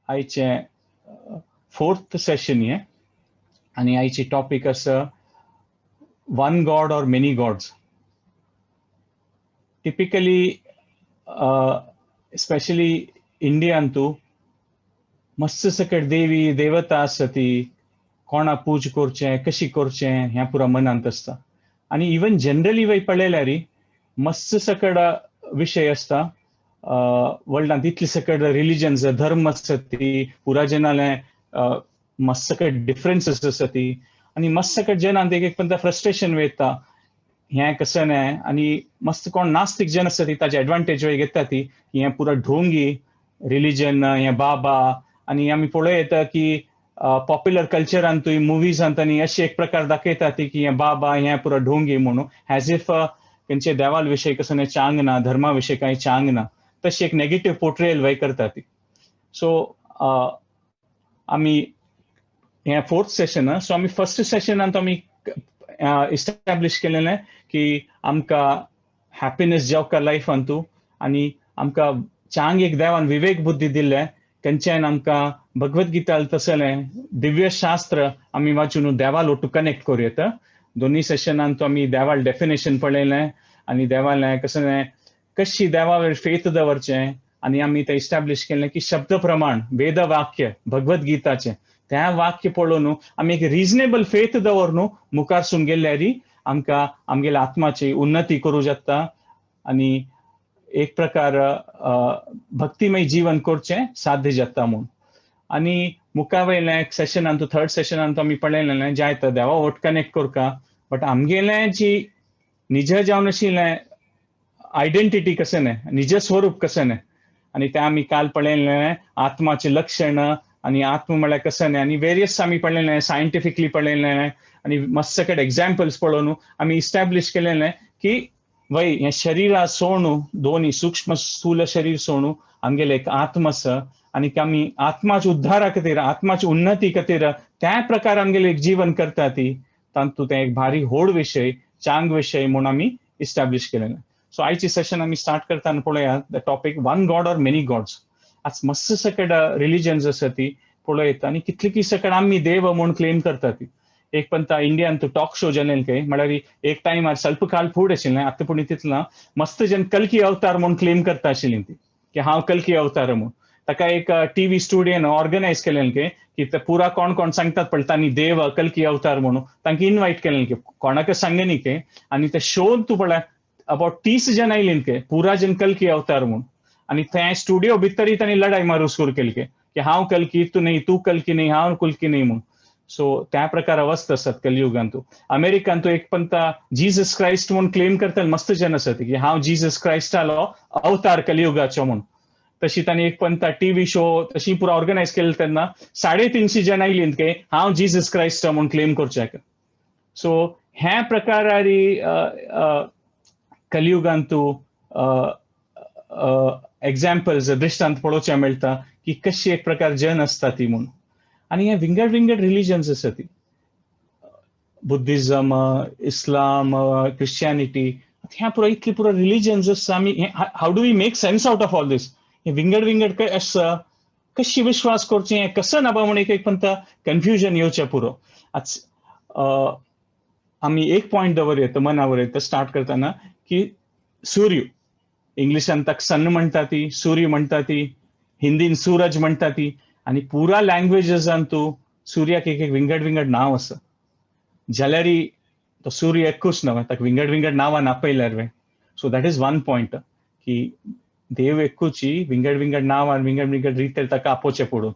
आयचें फोर्थ सेशन हें आनी आयची टॉपीक आसा one God or many gods. Typically, specially इंडियांतू मस्त सकट देवी देवता आसा ती कोणा पूज करचें, कशी करचें हें पुरा मनांत आसता. आनी इवन जनरली वय पळयल्यार मस्त सकट विशय आसता. वर्ल्डांत इतली सकट रिलिजन्स, धर्म आसा ती पुरा जनाले मस्त सकट डिफरन्सीस आसा ती आनी मस्त सकट जनांत एक एक पंता फ्रस्ट्रेशन वयता, हें कसं न्हय. आनी मस्त कोण नास्तीक जन आसा ती ताजे एडवांटेज वय घेता ती, हें पुरा ढोंगी रिलिजन, हें बाबा. आनी आमी पळोवं येता की पॉप्युलर कल्चरांतूय, मुवीजांत आनी अशे एक प्रकार दाखयता ती की हें बाबा हें पुरा ढोंगी म्हणून, एज if तेंचे देवाल विशय कसं न्हय चांग ना, धर्मा विशय कांय चांग ना, तशी एक नेगेटीव पोर्ट्रेयल वय करता ती. सो आमी हें फोर्थ सेशन. सो आमी फर्स्ट सेशनांत आमी इस्टॅब्लिश केलेलें की आमकां हॅपिनस जावका लायफांतू आनी आमकां चांग एक देवान विवेक बुद्धी दिल्ले, तेंच्यान आमकां भगवत गीता तसलें दिव्य शास्त्र आमी वाचून देवाल ओटू कनेक्ट करूं येता. दोन्ही सेशनांत आमी देवाल डेफिनेशन पळयलें आनी देवालें कसलें कशी देवावर फेथ दवरचें आनी आमी तें इस्टॅब्लिश केलें की शब्द प्रमाण वेद वाक्य भगवत गीताचें त्या वाक्य पळोवन आमी एक रिजनेबल फेथ दवरून मुखारसून गेल्यार आमकां आमगेल्या आत्माची उन्नती करूं जाता आनी एक प्रकार भक्तिमय जीवन करचें साध्य जाता म्हूण. आनी मुखा वयलें सेशनांत, थर्ड सेशनांत आमी पळयलें जायत देवा वट कनेक्ट करका, बट आमगेलें जी निज जावन आशिल्लें आयडेंटिटी कशें न्हय, निज स्वरूप कशें न्हय, आनी तें आमी काल पळयलें आत्माचें लक्षण आनी आत्म म्हळ्यार कशें न्हय, आनी वेरियस आमी पळयलें, सायंटिफिकली पळयलें आनी मस्त सकट एग्जाम्पल्स पळोवन आमी इस्टॅब्लिश केलेलें की वय हें शरीरा सोणू, दोनी सूक्ष्म स्थूल शरीर सोणू आमगेलें एक आत्म आसा आनी आमी आत्माच्या उद्धारा खातीर, आत्माची उन्नती खातीर त्या प्रकार आमगेलें एक जीवन करता ती तातूंत तें एक भारी व्हड विशय, चांग विशय म्हूण आमी इस्टॅब्लिश केलेलें. सो आयची सेशन आमी स्टार्ट करतना पळोवया the topic one God or many gods. आज मस्त सकट रिलिजन्स आसा ती पळयता आनी कितली सकट आमी देव म्हूण क्लेम करता ती. एक पंता इंडियान तूं टॉक शो जालें काय म्हळ्यार एक टायमार ಸ್ವಲ್ಪ काळ फुडें आशिल्लें, आतां पूण तितलो मस्त जन कल्की अवतार म्हूण क्लेम करता आशिल्ली ती की हांव कल्की अवतार म्हूण. ताका एक टीव्ही स्टुडियोन ऑर्गनायज केलें की की ते पुरा कोण कोण सांगतात पळय तांणी देव कल्की अवतार म्हणून, तांकां इनवायट केलें की कोणाक सांगनी के. आनी ते शोन तूं पळय अबाउट 30 जण आयलीं के पुरा जन कल्की अवतार म्हूण. आनी ते स्टुडियो भितरय तांणी लढाई मारू सुरू केली की हांव कल्की, तूं न्ही, तूं कल्की न्ही, हांव कल्की न्ही म्हूण. सो त्या प्रकार अवस्था आसात कलियुगांतू. अमेरिकांतू एक पंता जीजस क्रायस्ट म्हूण क्लेम करता मस्त जन आसात की हांव जीजस क्रायस्टालो अवतार कलियुगाचो म्हूण. तशी तांणी एक पंता टीव्ही शो तशी पुरा ऑर्गनायज केले तेन्ना 350 जण आयलीं की हांव जीजस क्रायस्ट म्हूण क्लेम करचें. सो ह्या प्रकारारी कलियुगांतू एग्जाम्पल्स, दृश्टांत पळोवचें मेळटा की कशी एक प्रकार जन आसता ती म्हूण. आनी हे विंगड विंगड रिलिजन्स आसा ती, बुद्धिझम, इस्लाम, क्रिश्चियनिटी, ह्या पुरो इतली पुरो रिलिजन्स आसा. आमी how do we make sense out of all this? हे विंगड विंगड आसा, कशी विश्वास करचें, हें कसं ना म्हूण एक एक पंता कन्फ्युजन येवचें पुरो. आज आमी एक पॉयंट दवर येता मनावर येता स्टार्ट करतना की सूर्य, इंग्लिशान ताका सन म्हणटा ती, सूर्य म्हणटा ती, हिंदीन सूरज म्हणटा ती, आनी पुरा लँग्वेजसान तूं सूर्याक एक एक विंगड विंगड नांव आसा. जाल्यार तो सूर्य एकूच न्हय, ताका विंगड विंगड नांवान आपयल्यार वे. So that is one point की देव एकूची, विंगड विंगड नांवान विंगड विंगड रितीन ताका आपोवचें पडूं.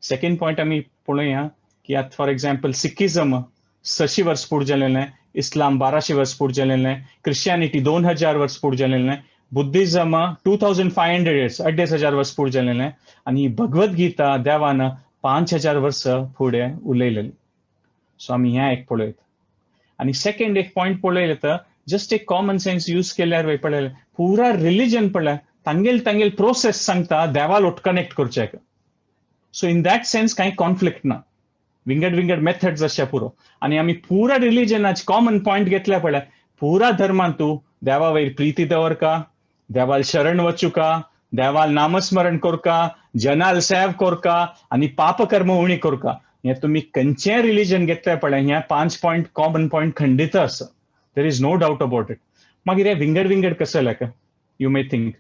सेकंड पॉयंट आमी पळोवया की आतां फॉर एग्जाम्पल सिखिझम 600 वर्स फुडें जालेलें, इस्लाम 1200 वर्स फुडें जालेलें, क्रिश्चियनिटी 2000 वर्स फुडें जालेलें, बुद्धिझम 2500 इयर्स, 2500 वर्स फुडें जालेलें, आनी भगवत गीता देवान 5000 वर्स फुडें उलयलेली. सो आमी हें एक पळयत. आनी सेकंड एक पॉयंट पळयलें तर जस्ट एक कॉमन सेन्स यूज केल्यार वय पळयलें पुरा रिलिजन पळय तांगेल तांगेल प्रोसेस सांगता देवाल ओट कनेक्ट करचें. सो इन that sense कांय कॉन्फ्लिक्ट ना, विंगड विंगड मेथड्स अशे पुरो. आनी आमी पुरा रिलिजनाचे कॉमन पॉयंट घेतल्या पळय पुरा धर्मांतू देवा वयर प्रिती दवरका, देवाल शरण वचुका, देवाल नामस्मरण करका, जनाल सेव कोरका आनी पापकर्म उणी कोरका. हें तुमी खंयचें रिलीजन घेतलें पळय, ह्या 5 पॉयंट कॉमन पॉयंट खंडीत आसा. There is no doubt about it. मागीर हे विंगड विंगड कशें लेका you may think.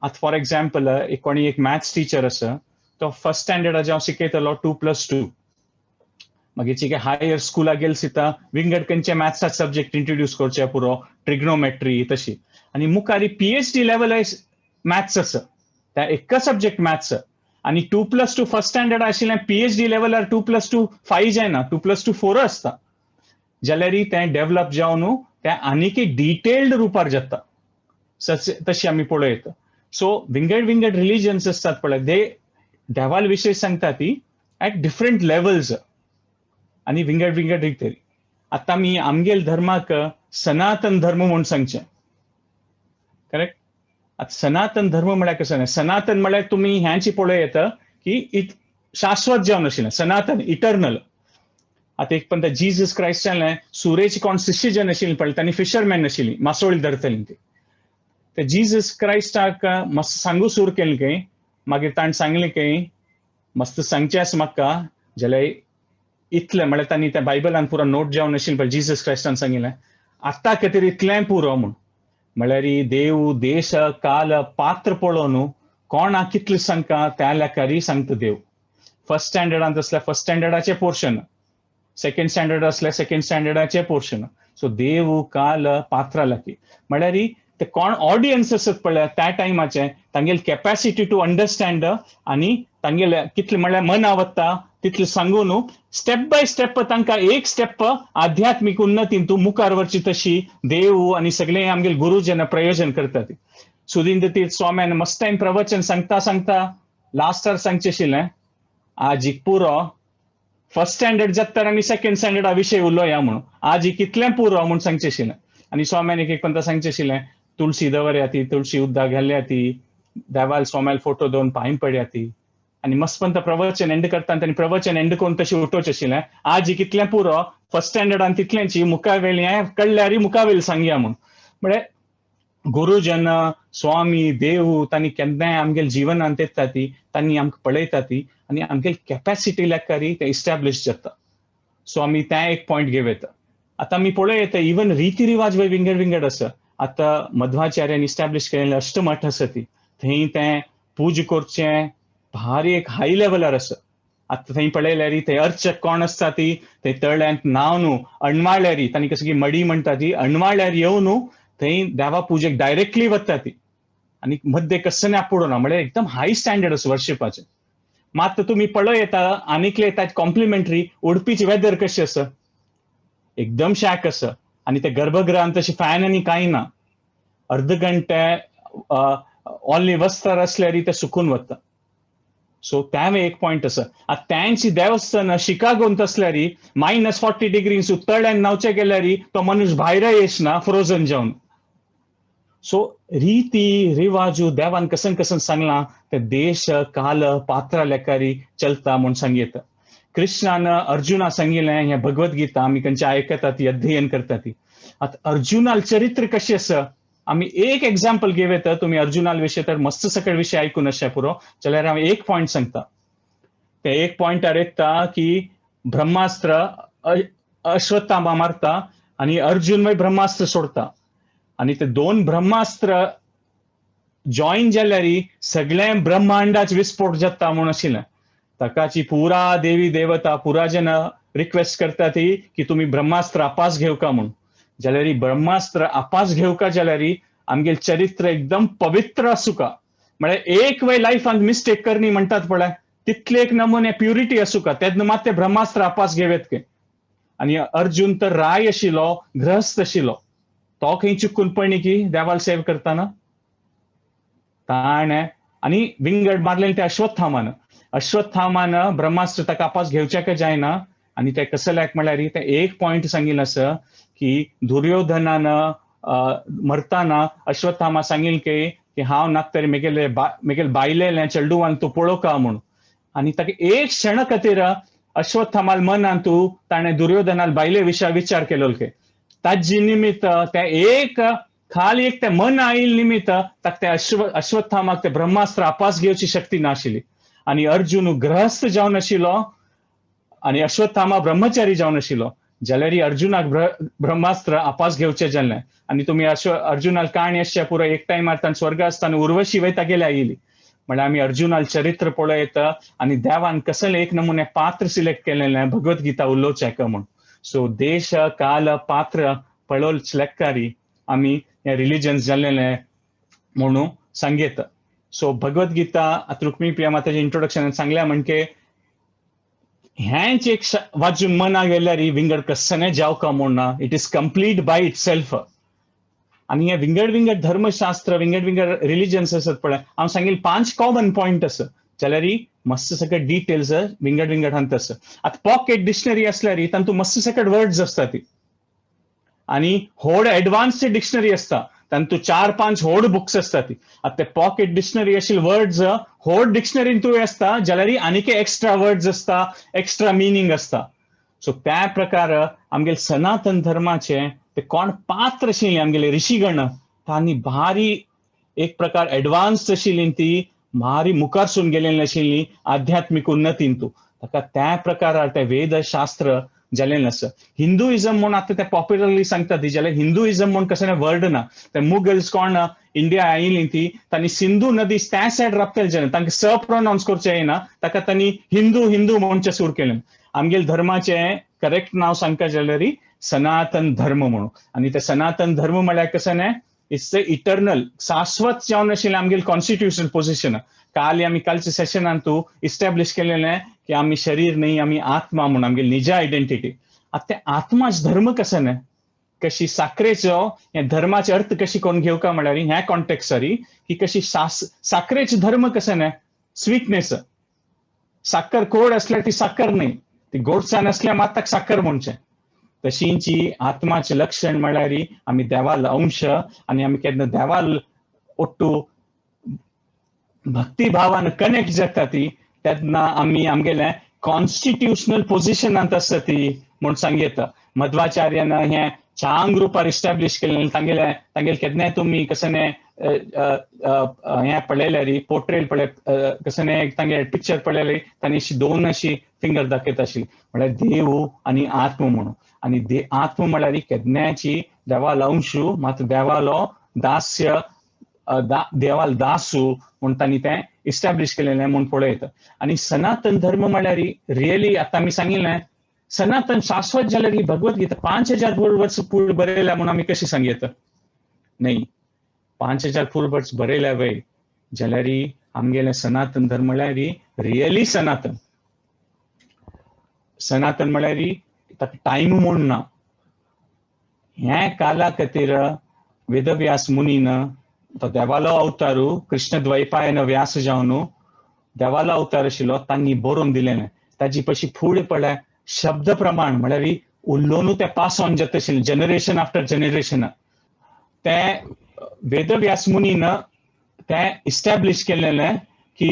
आतां फॉर एग्जाम्पल एक कोणी एक मॅथ्स टिचर आसा, तो फर्स्ट स्टँडर्डाचे हांव शिकयतलो 2 + 2. मागीर चिके हायर स्कुलाक गेल सिता विंगड खंयचे मॅथ्सा सब्जेक्ट इंट्रोड्यूस करचे पुरो, ट्रिग्नोमेट्री तशी. आनी मुखार पीएचडी लेवल मॅथ्स आसा, त्या एक सब्जेक्ट मॅथ्स. आनी 2 + 2 फर्स्ट स्टँडर्ड आशिल्लें, पीएचडी लेवलार 2 + 2 5 जायना, 2 + 2 4 आसता. जाल्यार तें डेव्हलप जावन तें आनीक डिटेल्ड रुपार जाता, तशी आमी पळयता. सो विंगड विंगड रिलिजन्स आसतात पळय, ते देवाल विशय सांगता ती एट डिफरंट लेवल्स आनी विंगड विंगड रितीर. आतां आमी आमगेल धर्माक सनातन धर्म म्हूण सांगचें, करेक्ट? आतां सनातन धर्म म्हळ्यार कसो? सनातन म्हळ्यार तुमी ह्यांची पळय येता की शाश्वत जावन आशिल्लें, सनातन, इटर्नल. आतां एक पण जीजस क्रायस्टालें सुरेची कोण शिष्यजन आशिल्ली पळय, तांणी फिशरमॅन आशिल्ली, मासोळी धरतली ती. ते जीजस क्रायस्टाक मस्त सांगू सुरू केलें खंय. मागीर ताणें सांगलें खंय, मस्त सांगचें आसा म्हाका जाल्यार इतलें. म्हळ्यार तांणी त्या बायबलान पुरो नोट जावन आशिल्लें पळय, जीजस क्रायस्टान सांगिल्लें आतां खातीर इतलें पुरो म्हूण. म्हळ्यार देव देश काल पात्र पळोवन कोणाक कितलें सांगता त्या लेखारी सांगता देव. फर्स्ट स्टँडर्डांत आसल्यार फर्स्ट स्टँडर्डाचें पोर्शन, सेकंड स्टँडर्ड आसल्यार सेकंड स्टँडर्डाचें पोर्शन. सो देव काल पात्रा लागीं, म्हळ्यार ते कोण ऑडियन्स आसत पळय त्या टायमाचे, तांगेली कॅपॅसिटी टू अंडरस्टँड आनी तांगेले कितले म्हळ्यार मना वता तितले सांगून स्टेप बाय स्टेप तांकां एक स्टेप आध्यात्मीक उन्नतीन तूं मुखार वरची तशी देव आनी सगळे आमगेले गुरुजन प्रयोजन करतात. सुधींद्र तीर्थ स्वाम्यान मस्त टायम प्रवचन सांगता सांगता लास्टार सांगचें आशिल्लें, आजीक पुरो, फर्स्ट स्टँडर्ड जाता आनी सेकंड स्टँडर्डा विशय उलोवया म्हणून, आजी कितलें पुरो म्हूण सांगचें आशिल्लें. आनी स्वाम्यान एक एक पंता सांगचें आशिल्लें, तुळशी दवरया ती, तुळशी उद्दाक घालया ती, देवाल स्वाम्याल फोटो दोन पांय पडया ती. आनी मस्त प्रवचन एंड करता तांणी प्रवचन एंड करून तशें उठोवचें आशिल्लें, आजी कितलें पुरो, फर्स्ट स्टँडर्डान तितलेंची, मुखावेली कळ्ळ्यार मुखावेली सांगया म्हूण. म्हळ्यार गुरुजन, स्वामी, देव तांणी केन्नाय आमगेले जिवनांत येता ती, तांणी आमकां पळयता ती आनी आमगेले कॅपॅसिटी लेखारी ते इस्टॅब्लिश जाता. सो आमी तें एक पॉयंट घेवं येता. आतां आमी पळोवं येता, इवन रिती रिवाज विंगड विंगड आसा. आतां मध्वाचार्यान इस्टॅब्लिश केलेले अष्टमठ आसा ती, थंय तें पूजा करचें भारी एक हाय लेवलार आसा. आतां थंय पळयल्यार थंय अर्चक कोण आसता ती थंय तळ्यांत न्हावन अणवाळ्यारी, तांणी कसं की मडी म्हणटा ती, अणवाळ्यार येवन थंय देवा पुजेक डायरेक्टली वता ती आनी मध्य कसं आपुडना. म्हळ्यार एकदम हाय स्टँडर्ड आसा वर्शिपाचें. मात तुमी पळय येता आनीकले येता कॉम्प्लिमेंटरी, उडपीची वेदर कशी आसा, एकदम शॅक आसा आनी ते गर्भगृहान तशी फॅन आनी कांय ना. अर्द घंटे ओन्ली वस्त्रार आसल्यार ते सुकून वता. सो तें एक पॉयंट आसा. आतां तांची देवस्थान शिकागोंत आसल्यार -40 डिग्री तळ्यान न्हांवचे गेल्यार तो मनीस भायर येसना फ्रोजन जावन. सो रिती रिवाजू देवान कसन कसन सांगलां ते देश काल पात्रा लेखारी चलता म्हूण सांगयता. कृष्णान अर्जुना सांगिल्लें, हें भगवत गीता आमी खंयचे आयकता ती, अध्ययन करता ती. आतां अर्जुनाल चरित्र कशें आसा, आमी एक एग्जाम्पल घेवं येता. तुमी अर्जुनाल विशय तर मस्त सकळ विशय आयकून अशें पुरो जाल्यार हांव एक पॉयंट सांगता. ते एक पॉयंटार येता की ब्रह्मास्त्र अश्वत्थामा मारता आनी अर्जुन मागीर ब्रह्मास्त्र सोडता आनी ते दोन ब्रह्मास्त्र जॉईन जाल्यार सगळें ब्रह्मांडाच विस्फोट जाता म्हूण आशिल्लें. ताकाची पुरा देवी देवता पुरा जन रिक्वेस्ट करता ती की तुमी ब्रह्मास्त्र आपास घेवका म्हूण. जाल्यार ब्रह्मास्त्र आपास घेवका जाल्यार आमगेले चरित्र एकदम पवित्र आसुका. म्हळ्यार एक वेळ लायफान मिस्टेक करनी म्हणटात पळय, तितले एक नमुने प्युरिटी आसुका, तेन्ना मात ते ब्रह्मास्त्र आपास घेवेत के. आनी अर्जुन तर राय आशिल्लो, गृहस्थ आशिल्लो, तो खंय चुकून पळणी की देवाल सेव करताना ताणें आनी विंगड मारलेले ते अश्वत्थामान. अश्वत्थामान ब्रह्मास्त्र ताका आपास घेवच्याक जायना. आनी ते कसल्याक म्हळ्यार ते एक पॉयंट सांगिल्लें आसा की दुर्योधनान मरताना अश्वत्थामा सांगिल्लें की हांव नाक तरी मेगेले मेगेले बायलेलें चेडुवान तूं पळोवका म्हूण. आनी ताका एक क्षण खातीर अश्वत्थामाल मनान तूं ताणें दुर्योधनाल बायले विशय विचार केलो के ताजी निमित्त ते एक खाली एक ते मन आयिल्ले निमित्त ताका ते अश्वत्थामाक ते ब्रह्मास्त्र आपास घेवची शक्ती नाशिल्ली. आनी अर्जुन गृहस्थ जावन आशिल्लो आनी अश्वत्थामा ब्रह्मचारी जावन आशिल्लो, जाल्यार अर्जुनाक ब्रह्मास्त्र आपास घेवचें जालें. आनी तुमी अर्जुनाल काणी आसच्या पुरो एक टायमार ताण स्वर्ग आसतना उर्वशी वयता गेल्या आयिली. म्हणल्यार आमी अर्जुनाल चरित्र पळयता आनी देवान कसलें एक नमुने पात्र सिलेक्ट केलेलें भगवद्गीता उलोवचें म्हूण. सो देश काल पात्र पळोवन सिलेक्ट करी आमी हें रिलिजन्स जाल्लें म्हणून सांगयता. सो भगवद्गीता आतां रुक्मिणी प्रिया माताच्या इंट्रोडक्शनान सांगल्या म्हणके हेंच एक वाचून मनाक गेल्यार विंगड कसलें जावका म्हूण ना, it is complete by itself. आनी हे विंगड विंगड धर्मशास्त्र विंगड विंगड रिलिजन्स आसत पळय, हांव सांगील 5 कॉमन पॉयंट आसा, जाल्यार मस्त सकट डिटेल्स विंगड विंगड हंत आसा. आतां पॉकेट डिक्शनरी आसल्यार तातूंत मस्त सकट वर्ड्स आसता ती, आनी होड एडवान्स्ड डिक्शनरी आसता तातूंत 4-5 होड बुक्स आसता ती. आतां ते पॉकेट डिक्शनरी आशिल्ले वर्ड्स होड डिक्शनरीन तूं आसता जाल्यार आनीक एक्स्ट्रा वर्ड्स आसता, एक्स्ट्रा मिनींग आसता. सो त्या प्रकार आमगेले सनातन धर्माचे ते कोण पात्र आशिल्ले आमगेले ऋषीगण तांणी भारी एक प्रकार एडवान्स आशिल्ली, ती भारी मुखारसून गेलेली आशिल्ली आध्यात्मीक उन्नतीन तूं ताका त्या प्रकार ते वेदशास्त्र जालेलें आसा. हिंदुइजम म्हूण आतां ते पॉप्युलरली सांगता ती, जाल्यार हिंदुइजम म्हूण कसलें वर्ड ना. ते मुगल्स कोण इंडिया आयिल्ली ती तांणी सिंधू नदी त्या सायड राबतले जालें, तांकां स प्रोनावन्स करचें येना, ताका तांणी हिंदू हिंदू म्हणचें सुरू केलें. आमगेले धर्माचें करेक्ट नांव सांगता जाल्यार सनातन धर्म म्हणून. आनी ते सनातन धर्म म्हळ्यार कशें न्हय, it's a eternal शाश्वत जावन आशिल्लें आमगेले कॉन्स्टिट्युशन पोजिशन. काल आमी कालच्या सेशनान तूं इस्टॅब्लिश केलेलें की आमी शरीर न्ही आमी आत्मा म्हूण आमगेली निजा आयडेंटिटी. आतां ते आत्माच धर्म कसो न्हय, कशी साकरेचो हे धर्माचे अर्थ कशी कोण घेवका म्हळ्यार ह्या कॉन्टेक्सारी की कशी साकरेचो धर्म कसो न्हय, स्वीटनेस. साकर गोड आसल्यार ती साकर न्ही, ती गोडसाण आसल्यार मात ताका साकर म्हणचें. तशींची आत्माचें लक्षण म्हळ्यार आमी देवाल अंश आनी आमी केन्ना देवाल ओट्टू भक्तिभावान कनेक्ट जाता ती तेन्ना आमी आमगेले कॉन्स्टिट्युशनल पोजिशनांत आसता ती म्हूण सांगयता. मध्वाचार्यान हें चांग रुपार इस्टॅब्लिश केलें. तांगेले तांगेले केन्नाय तुमी कसलें हें पळयल्यार पोर्ट्रेट पळय, कसलें तांगे पिक्चर पळयल्यार तांणी अशी दोन अशी फिंगर दाखयता आशिल्ली, म्हळ्यार देव आनी आत्म म्हणून. आनी आत्म म्हळ्यार केन्नाची देवालो अंशू मात देवालो दास्य देवाल दासू म्हूण तांणी तें इस्टॅब्लिश केलेलें म्हूण पळयता. आनी सनातन धर्म म्हळ्यार रियली आतां आमी सांगिल्लें सनातन शाश्वत जाल्यार ही भगवद्गीता 5000 वर्स पूर्व बरयल्या म्हूण आमी कशी सांगयता? न्ही, 5000 पूर्व वर्स बरयल्या वय जाल्यार आमगेलें सनातन धर्म म्हळ्यार रियली सनातन. सनातन म्हळ्यार ताका टायम म्हूण ना. ह्या काला खातीर वेदव्यास मुनीन तो देवालो अवतारू कृष्ण द्वैपायन व्यास जावन देवालो अवतार आशिल्लो तांणी बरोवन दिलेलें. ताजी पशी फुडें पळय शब्द प्रमाण म्हळ्यार उलोवनू तें पास ऑन जाता आशिल्लें जनरेशन आफ्टर जनरेशन. तें वेदव्यास मुनीन तें इस्टॅब्लिश केलेलें की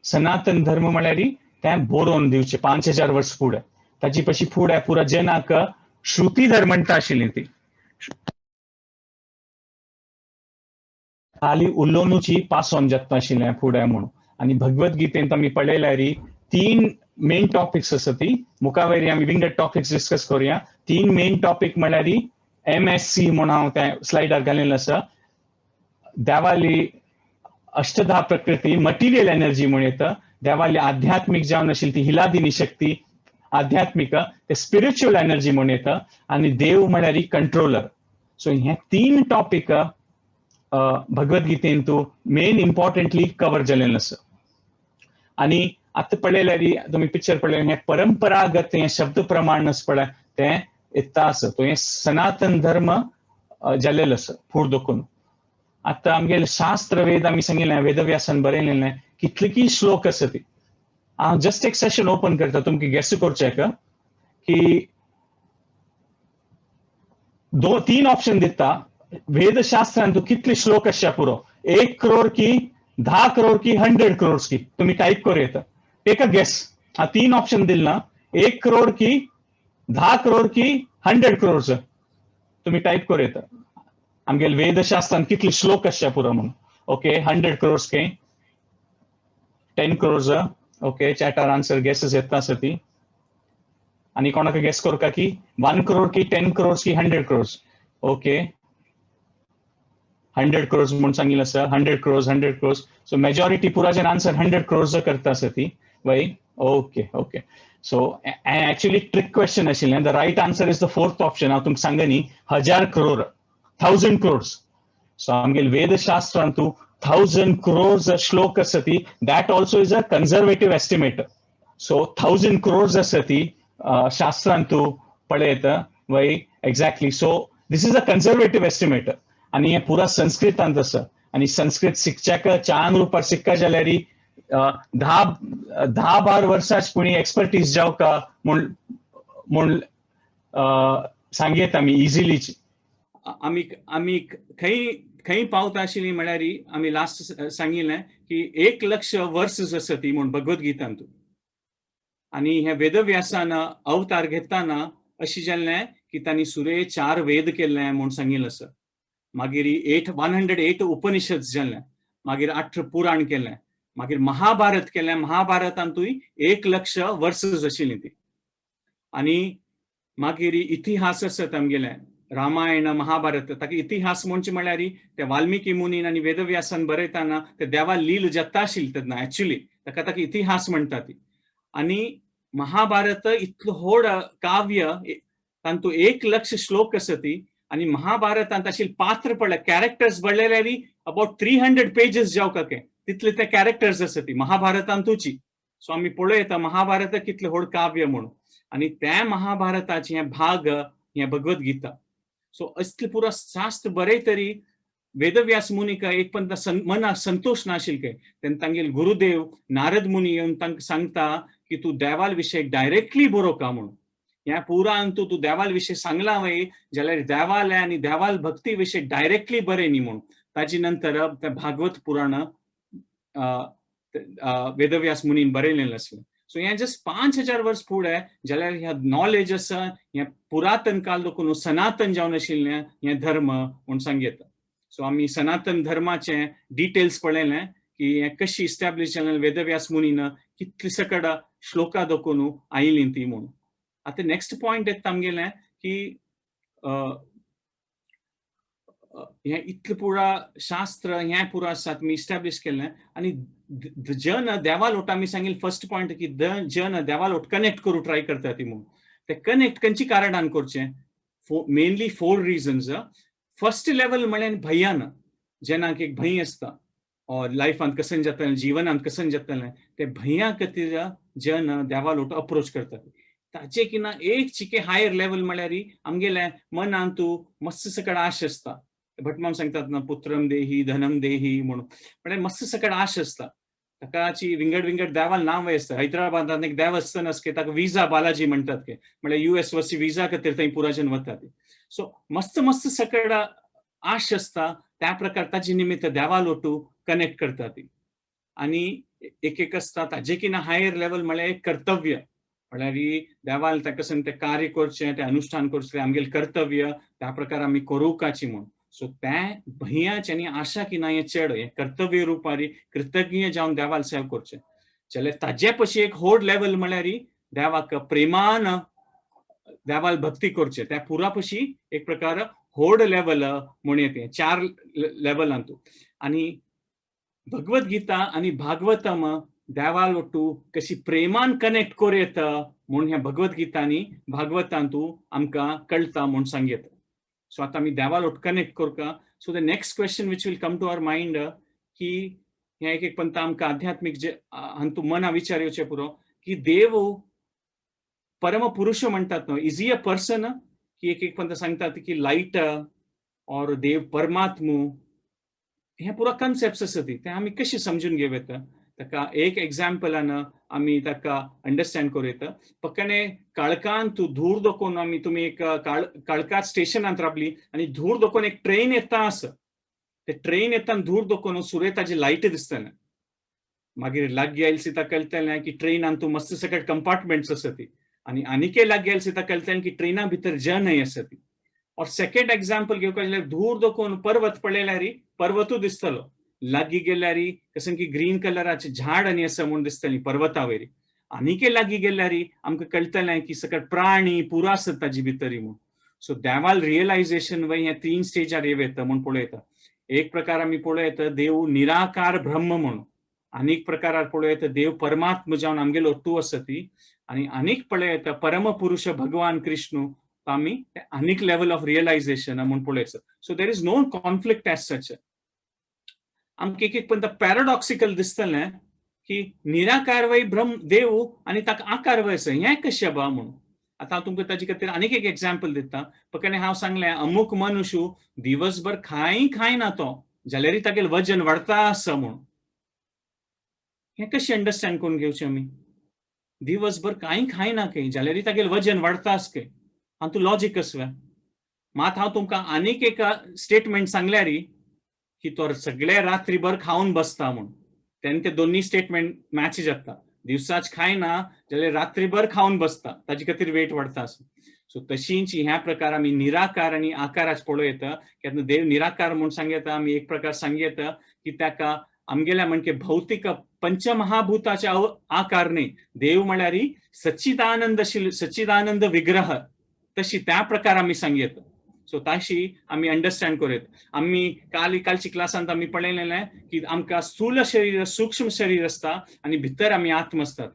सनातन धर्म म्हळ्यार तें बरोवन दिवचें 5000 वर्स फुडें. ताजी पशी फुडें पुरा जनाक श्रुतीधर म्हणटा आशिल्ली ती खाली उलोवनूची पास ऑन जाता आशिल्लें फुडें म्हणून. आनी भगवद्गीतेंत आमी पळयल्यार 3 मेन टॉपिक्स आसा ती मुखावयरी आमी विंगड टॉपिक्स डिस्कस करूया. 3 मेन टॉपिक म्हळ्यार MSc म्हूण हांव त्या स्लायडार घालिल्लें आसा. देवाली अष्टधा प्रकृती मटिरियल एनर्जी म्हूण येता, देवाली आध्यात्मीक जावन आशिल्ली ती हिलादिनी शक्ती आध्यात्मीक ते स्पिरिच्युअल एनर्जी म्हूण येता, आनी देव म्हळ्यार कंट्रोलर. सो हे 3 टॉपिक भगवद्गीतेंत मेन इम्पॉर्टंटली कवर जाल्लें आसा. आनी आतां पळयल्यार तुमी पिक्चर पळयल्यार हें परंपरागत हें शब्द प्रमाण आसा पळय तें येता आसा. तो हें सनातन धर्म जाल्लेलो आसा फूड दोखून. आतां आमगेले शास्त्र वेद आमी सांगिल्लें वेदव्यासान बरयलेलें कितलेकी श्लोक आसा ती. हांव जस्ट एक सेशन ओपन करता तुमकां गेस करचें की 2-3 ऑप्शन दिता वेदशास्त्रान तूं कितले श्लोक आसच्या पुरो, 1 करोड की 10 करोड की 100 करोड की, तुम्ही टाईप करू येता. Take a guess. हा 3 ऑप्शन दिल ना, 1 करोड की 10 करोड की 100 करोड, तुम्ही टाईप करू येता. आमगेले वेदशास्त्रान कितले श्लोक आसच्या पुरो म्हणून. ओके, 100 करोड के 10 करोड, ओके, चॅटार आन्सर गेसेस येता आसा ती. आनी कोणाक गेस करुका की 1 करोड की 10 क्रोर्स की 100 क्रोर्स? ओके, 100 क्रोर्स म्हूण सांगिल्लें आसा. 100 क्रोर्स, 100 क्रोर्स. सो मेजॉरिटी पुराचेर आन्सर 100 क्रोर्स करता आसा ती वय. Okay, so actually trick question आशिल्लें. The right answer is the fourth option. हांव तुमकां सांगा न्ही, हजार क्रोर, 1000 क्रोर्स. सो आमगेले वेदशास्त्रांतू 1000 क्रोर्स श्लोक आसा ती. That also is a conservative estimate. So 1000 crores आसा ती शास्त्रांतू पळयत वय. Exactly. So this is a conservative estimate आनी हें पुरा संस्कृतांत आसा. आनी संस्कृत शिकच्याक चांग रुपार शिकका जाल्यार 10 10 12 वर्सां कोणी एक्सपर्टीज जावका म्हूण म्हूण सांगयेत आमी इजिली. आमी खंय खंय पावता आशिल्ली म्हळ्यार, आमी लास्ट सांगिल्लें की 1 लक्ष वर्स आसा ती म्हूण भगवद्गीतांतू. आनी हे वेदव्यासान अवतार घेताना अशें जाल्लें की तांणी सुरे चार वेद केल्ले म्हूण सांगिल्लें आसा. मागीर 108 उपनिषद जालें. मागीर 8 पुराण केलें. मागीर महाभारत केलें. महाभारतांतूय 1 लक्ष वर्स आशिल्लीं ती. आनी मागीर इतिहास आसत आमगेले, रामायण, महाभारत. ताका इतिहास म्हणचे म्हळ्यार ते वाल्मिकी मुनीन आनी वेदव्यासान बरयतना ते देवा लील जाता आशिल्ली तेन्ना एक्चुली, ताका ताका इतिहास म्हणटा ती. आनी महाभारत इतलो व्हड काव्य, तांतू 1 लक्ष श्लोक आसा ती. आनी महाभारतांत आशिल्ले पात्र पडले, कॅरेक्टर्स पडलेले, अबाउट 300 पेजीस जावका के तितले ते कॅरेक्टर्स आसा ती महाभारतांतूची. सो आमी पळयता महाभारत कितलें व्हड काव्य म्हणून. आनी त्या महाभारताचे हे भाग हे भगवद्गीता. सो असले पुरा शास्त्र बरे तरी वेदव्यास मुनीक एक पण मनाक संतोष नाशिल्ले. तेन्ना तांगेले गुरुदेव नारद मुनी येवन तांकां सांगता की तूं देवाल विशय डायरेक्टली बरोवका म्हणून. ह्या पुराण तूं तूं देवाल विशय सांगला वय जाल्यार देवाले आनी देवाल भक्ती विशय डायरेक्टली बरय न्ही म्हणून. ताजे नंतर ते भागवत पुराण वेदव्यास मुनीन बरयलेलें आसलें. सो हें जस्ट 5000 वर्स फुडें जाल्यार ह्या नॉलेज आसा, हें पुरातन काल देखून सनातन जावन आशिल्लें हें धर्म म्हूण सांगता. सो आमी सनातन धर्माचे डिटेल्स पळयलें की हें कशी इस्टॅब्लिश जालें, वेदव्यास मुनीन कितले सकड श्लोका दाखोवन आयलीं ती म्हणून. आतां नेक्स्ट पॉयंट येता आमगेलें की हें इतलें पुरा शास्त्र हें पुरा आसा, तुमी इस्टॅब्लिश केल्लें. आनी जन देवालोट, आमी सांगिल्लें फर्स्ट पॉयंट की the जन देवालोट कनेक्ट करूं ट्राय करता ती म्हणून. ते कनेक्ट खंयची कारणान करचें? Mainly four reasons. First level म्हळ्यार भंयान. जेन्ना एक भंय आसता और लायफांत कशें जातलें, जिवनांत कशें जातलें, ते भंया खातीर जन देवालोट अप्रोच करतात. ताचे किना एक चिके हायर लेवल म्हळ्यार आमगेले मनांत मस्त सकड आश आसता. भटमाम सांगतात ना, पुत्रम देही, धनम देही म्हणून. म्हळ्यार मस्त सकड आश आसता. ताकाची विंगड विंगड देवाल नांव आसता. हैदराबादांत एक देवस्थान आसा की ताका विजा बालाजी म्हणटात के, म्हळ्यार युएस वसी विजा खातीर थंय पुराजन वतात. सो मस्त मस्त सकड आश आसता. त्या प्रकार ताजे निमित्त देवालोटू कनेक्ट करता ती. आनी एक एक आसता ताजे किना हायर लेवल म्हळ्यार एक कर्तव्य, म्हळ्यार देवाल ताका तें कार्य करचें, तें अनुष्ठान करचें, आमगेलें कर्तव्य, त्या प्रकार आमी करुकाची म्हूण. सो तें भंयाचे आनी आशा की ना हें चड हें कर्तव्य रुपारी कृतज्ञ जावन देवाल सेवा करचें जाल्यार, ताजे पशी एक व्हड लेवल म्हळ्यार देवाक प्रेमान देवाल भक्ती करचें. त्या पुरा पशी एक प्रकार व्हड लेवल म्हण येता चार लेवलांतू. आनी भगवद्गीता आनी भागवतम देवाल ಒಟ್ಟು कशी प्रेमान कनेक्ट करूं येता म्हूण ह्या भगवद्गीता आनी भागवतांतू आमकां कळटा म्हूण सांगयता. सो आतां आमी देवाल ಒಟ್ಟು कनेक्ट करता. So the next question which will come to our mind की हें एक एक पंत आमकां आध्यात्मीक जे हांतू मना विचार येवचे पुरो की देव परम पुरुष म्हणटात न्हू, is he a person? की एक एक पंत सांगतात की लायट और देव परमात्मू, हे पुरो कन्सेप्ट आसा ती, ते आमी कशी समजून घेवं येता? ताका एक एग्जाम्पलान आमी ताका अंडरस्टँड करूं येता. पक्काने काळखान तूं धूर दाखोवन आमी तुमी एक काळखात स्टेशनांत रावली आनी धूर दाखोवन एक ट्रेन येता आसा. ते ट्रेन येता, धूर दाखोवन सुरे ताजी लायट दिसतले. मागीर लागीं आयले सिता कळटलें की ट्रेनान तूं मस्त सकट कंपार्टमेंट्स आसा ती. आनी आनीकय लागीं आयले सिता कळटलें की ट्रेना भितर जनय आसा ती. और सेकंड एग्जाम्पल घेवपाक जाल्यार धूर दाखोवन पर्वत पळयल्यार पर्वतूय दिसतलो. लागीं गेल्यार कशें की ग्रीन कलराचें झाड आनी आसा म्हूण दिसतली पर्वता वयर. आनीक लागीं गेल्यार आमकां कळटलें की सकट प्राणी पुरो आसत ताजी भितरी म्हूण. सो देवाल रियलायझेशन वय ह्या तीन स्टेजार येता म्हूण पळयता. एक प्रकार आमी पळयता देव निराकार ब्रह्म म्हणून, आनीक प्रकारार पळयता देव परमात्मा जावन आमगेलो ओट्टू आसा ती, आनी आनीक पळयता परमपुरुष भगवान कृष्णू आमी आनीक लेवल ऑफ रियलायझेशन म्हूण पळयता. So there is no conflict as such. आमकां एक एक पण पॅराडॉक्सिकल दिसतलें की निराकार वय ब्रह्म देव आनी ताका आकार वय आसा, हें कशें बा म्हणून. आतां हांव तुमकां ताजे खातीर आनीक एक एग्जाम्पल दिता. पकडे हांव सांगलें अमूक मनुष्य दिवसभर खाय खायना तो जाल्यारय तागेलें वजन वाडता आसा म्हूण. हें कशें अंडरस्टँड करून घेवचें आमी? दिवसभर कांय खायना खंय जाल्यारय तागेलें वजन वाडता आसा खंय, हातूंत लॉजीक कसलें? मात हांव तुमकां आनीक एक स्टेटमेंट सांगल्यार की तो सगळे रात्रीभर खावन बसता म्हूण, तेन्ना ते दोन्ही स्टेटमेंट मॅच जाता. दिवसाच खायना जाल्यार रात्रीभर खावन बसता, ताजे खातीर वेट वाडता आसा. सो तशींच ह्या प्रकार आमी निराकार आनी आकाराच पळोवं येता. केन्ना देव निराकार म्हूण सांगता, आमी एक प्रकार सांगता की ताका आमगेल्या म्हणजे भौतिक पंचमहाभूताचे आकार न्ही, देव म्हळ्यार सच्चिदानंद सच्चिदानंद विग्रह, तशी त्या प्रकार आमी सांगता. सो ताशी आमी अंडरस्टँड करूं. आमी काल कालची क्लासांत आमी पळयलेलें की आमकां स्थूल शरीर सूक्ष्म शरीर आसता आनी भितर आमी आत्म आसता.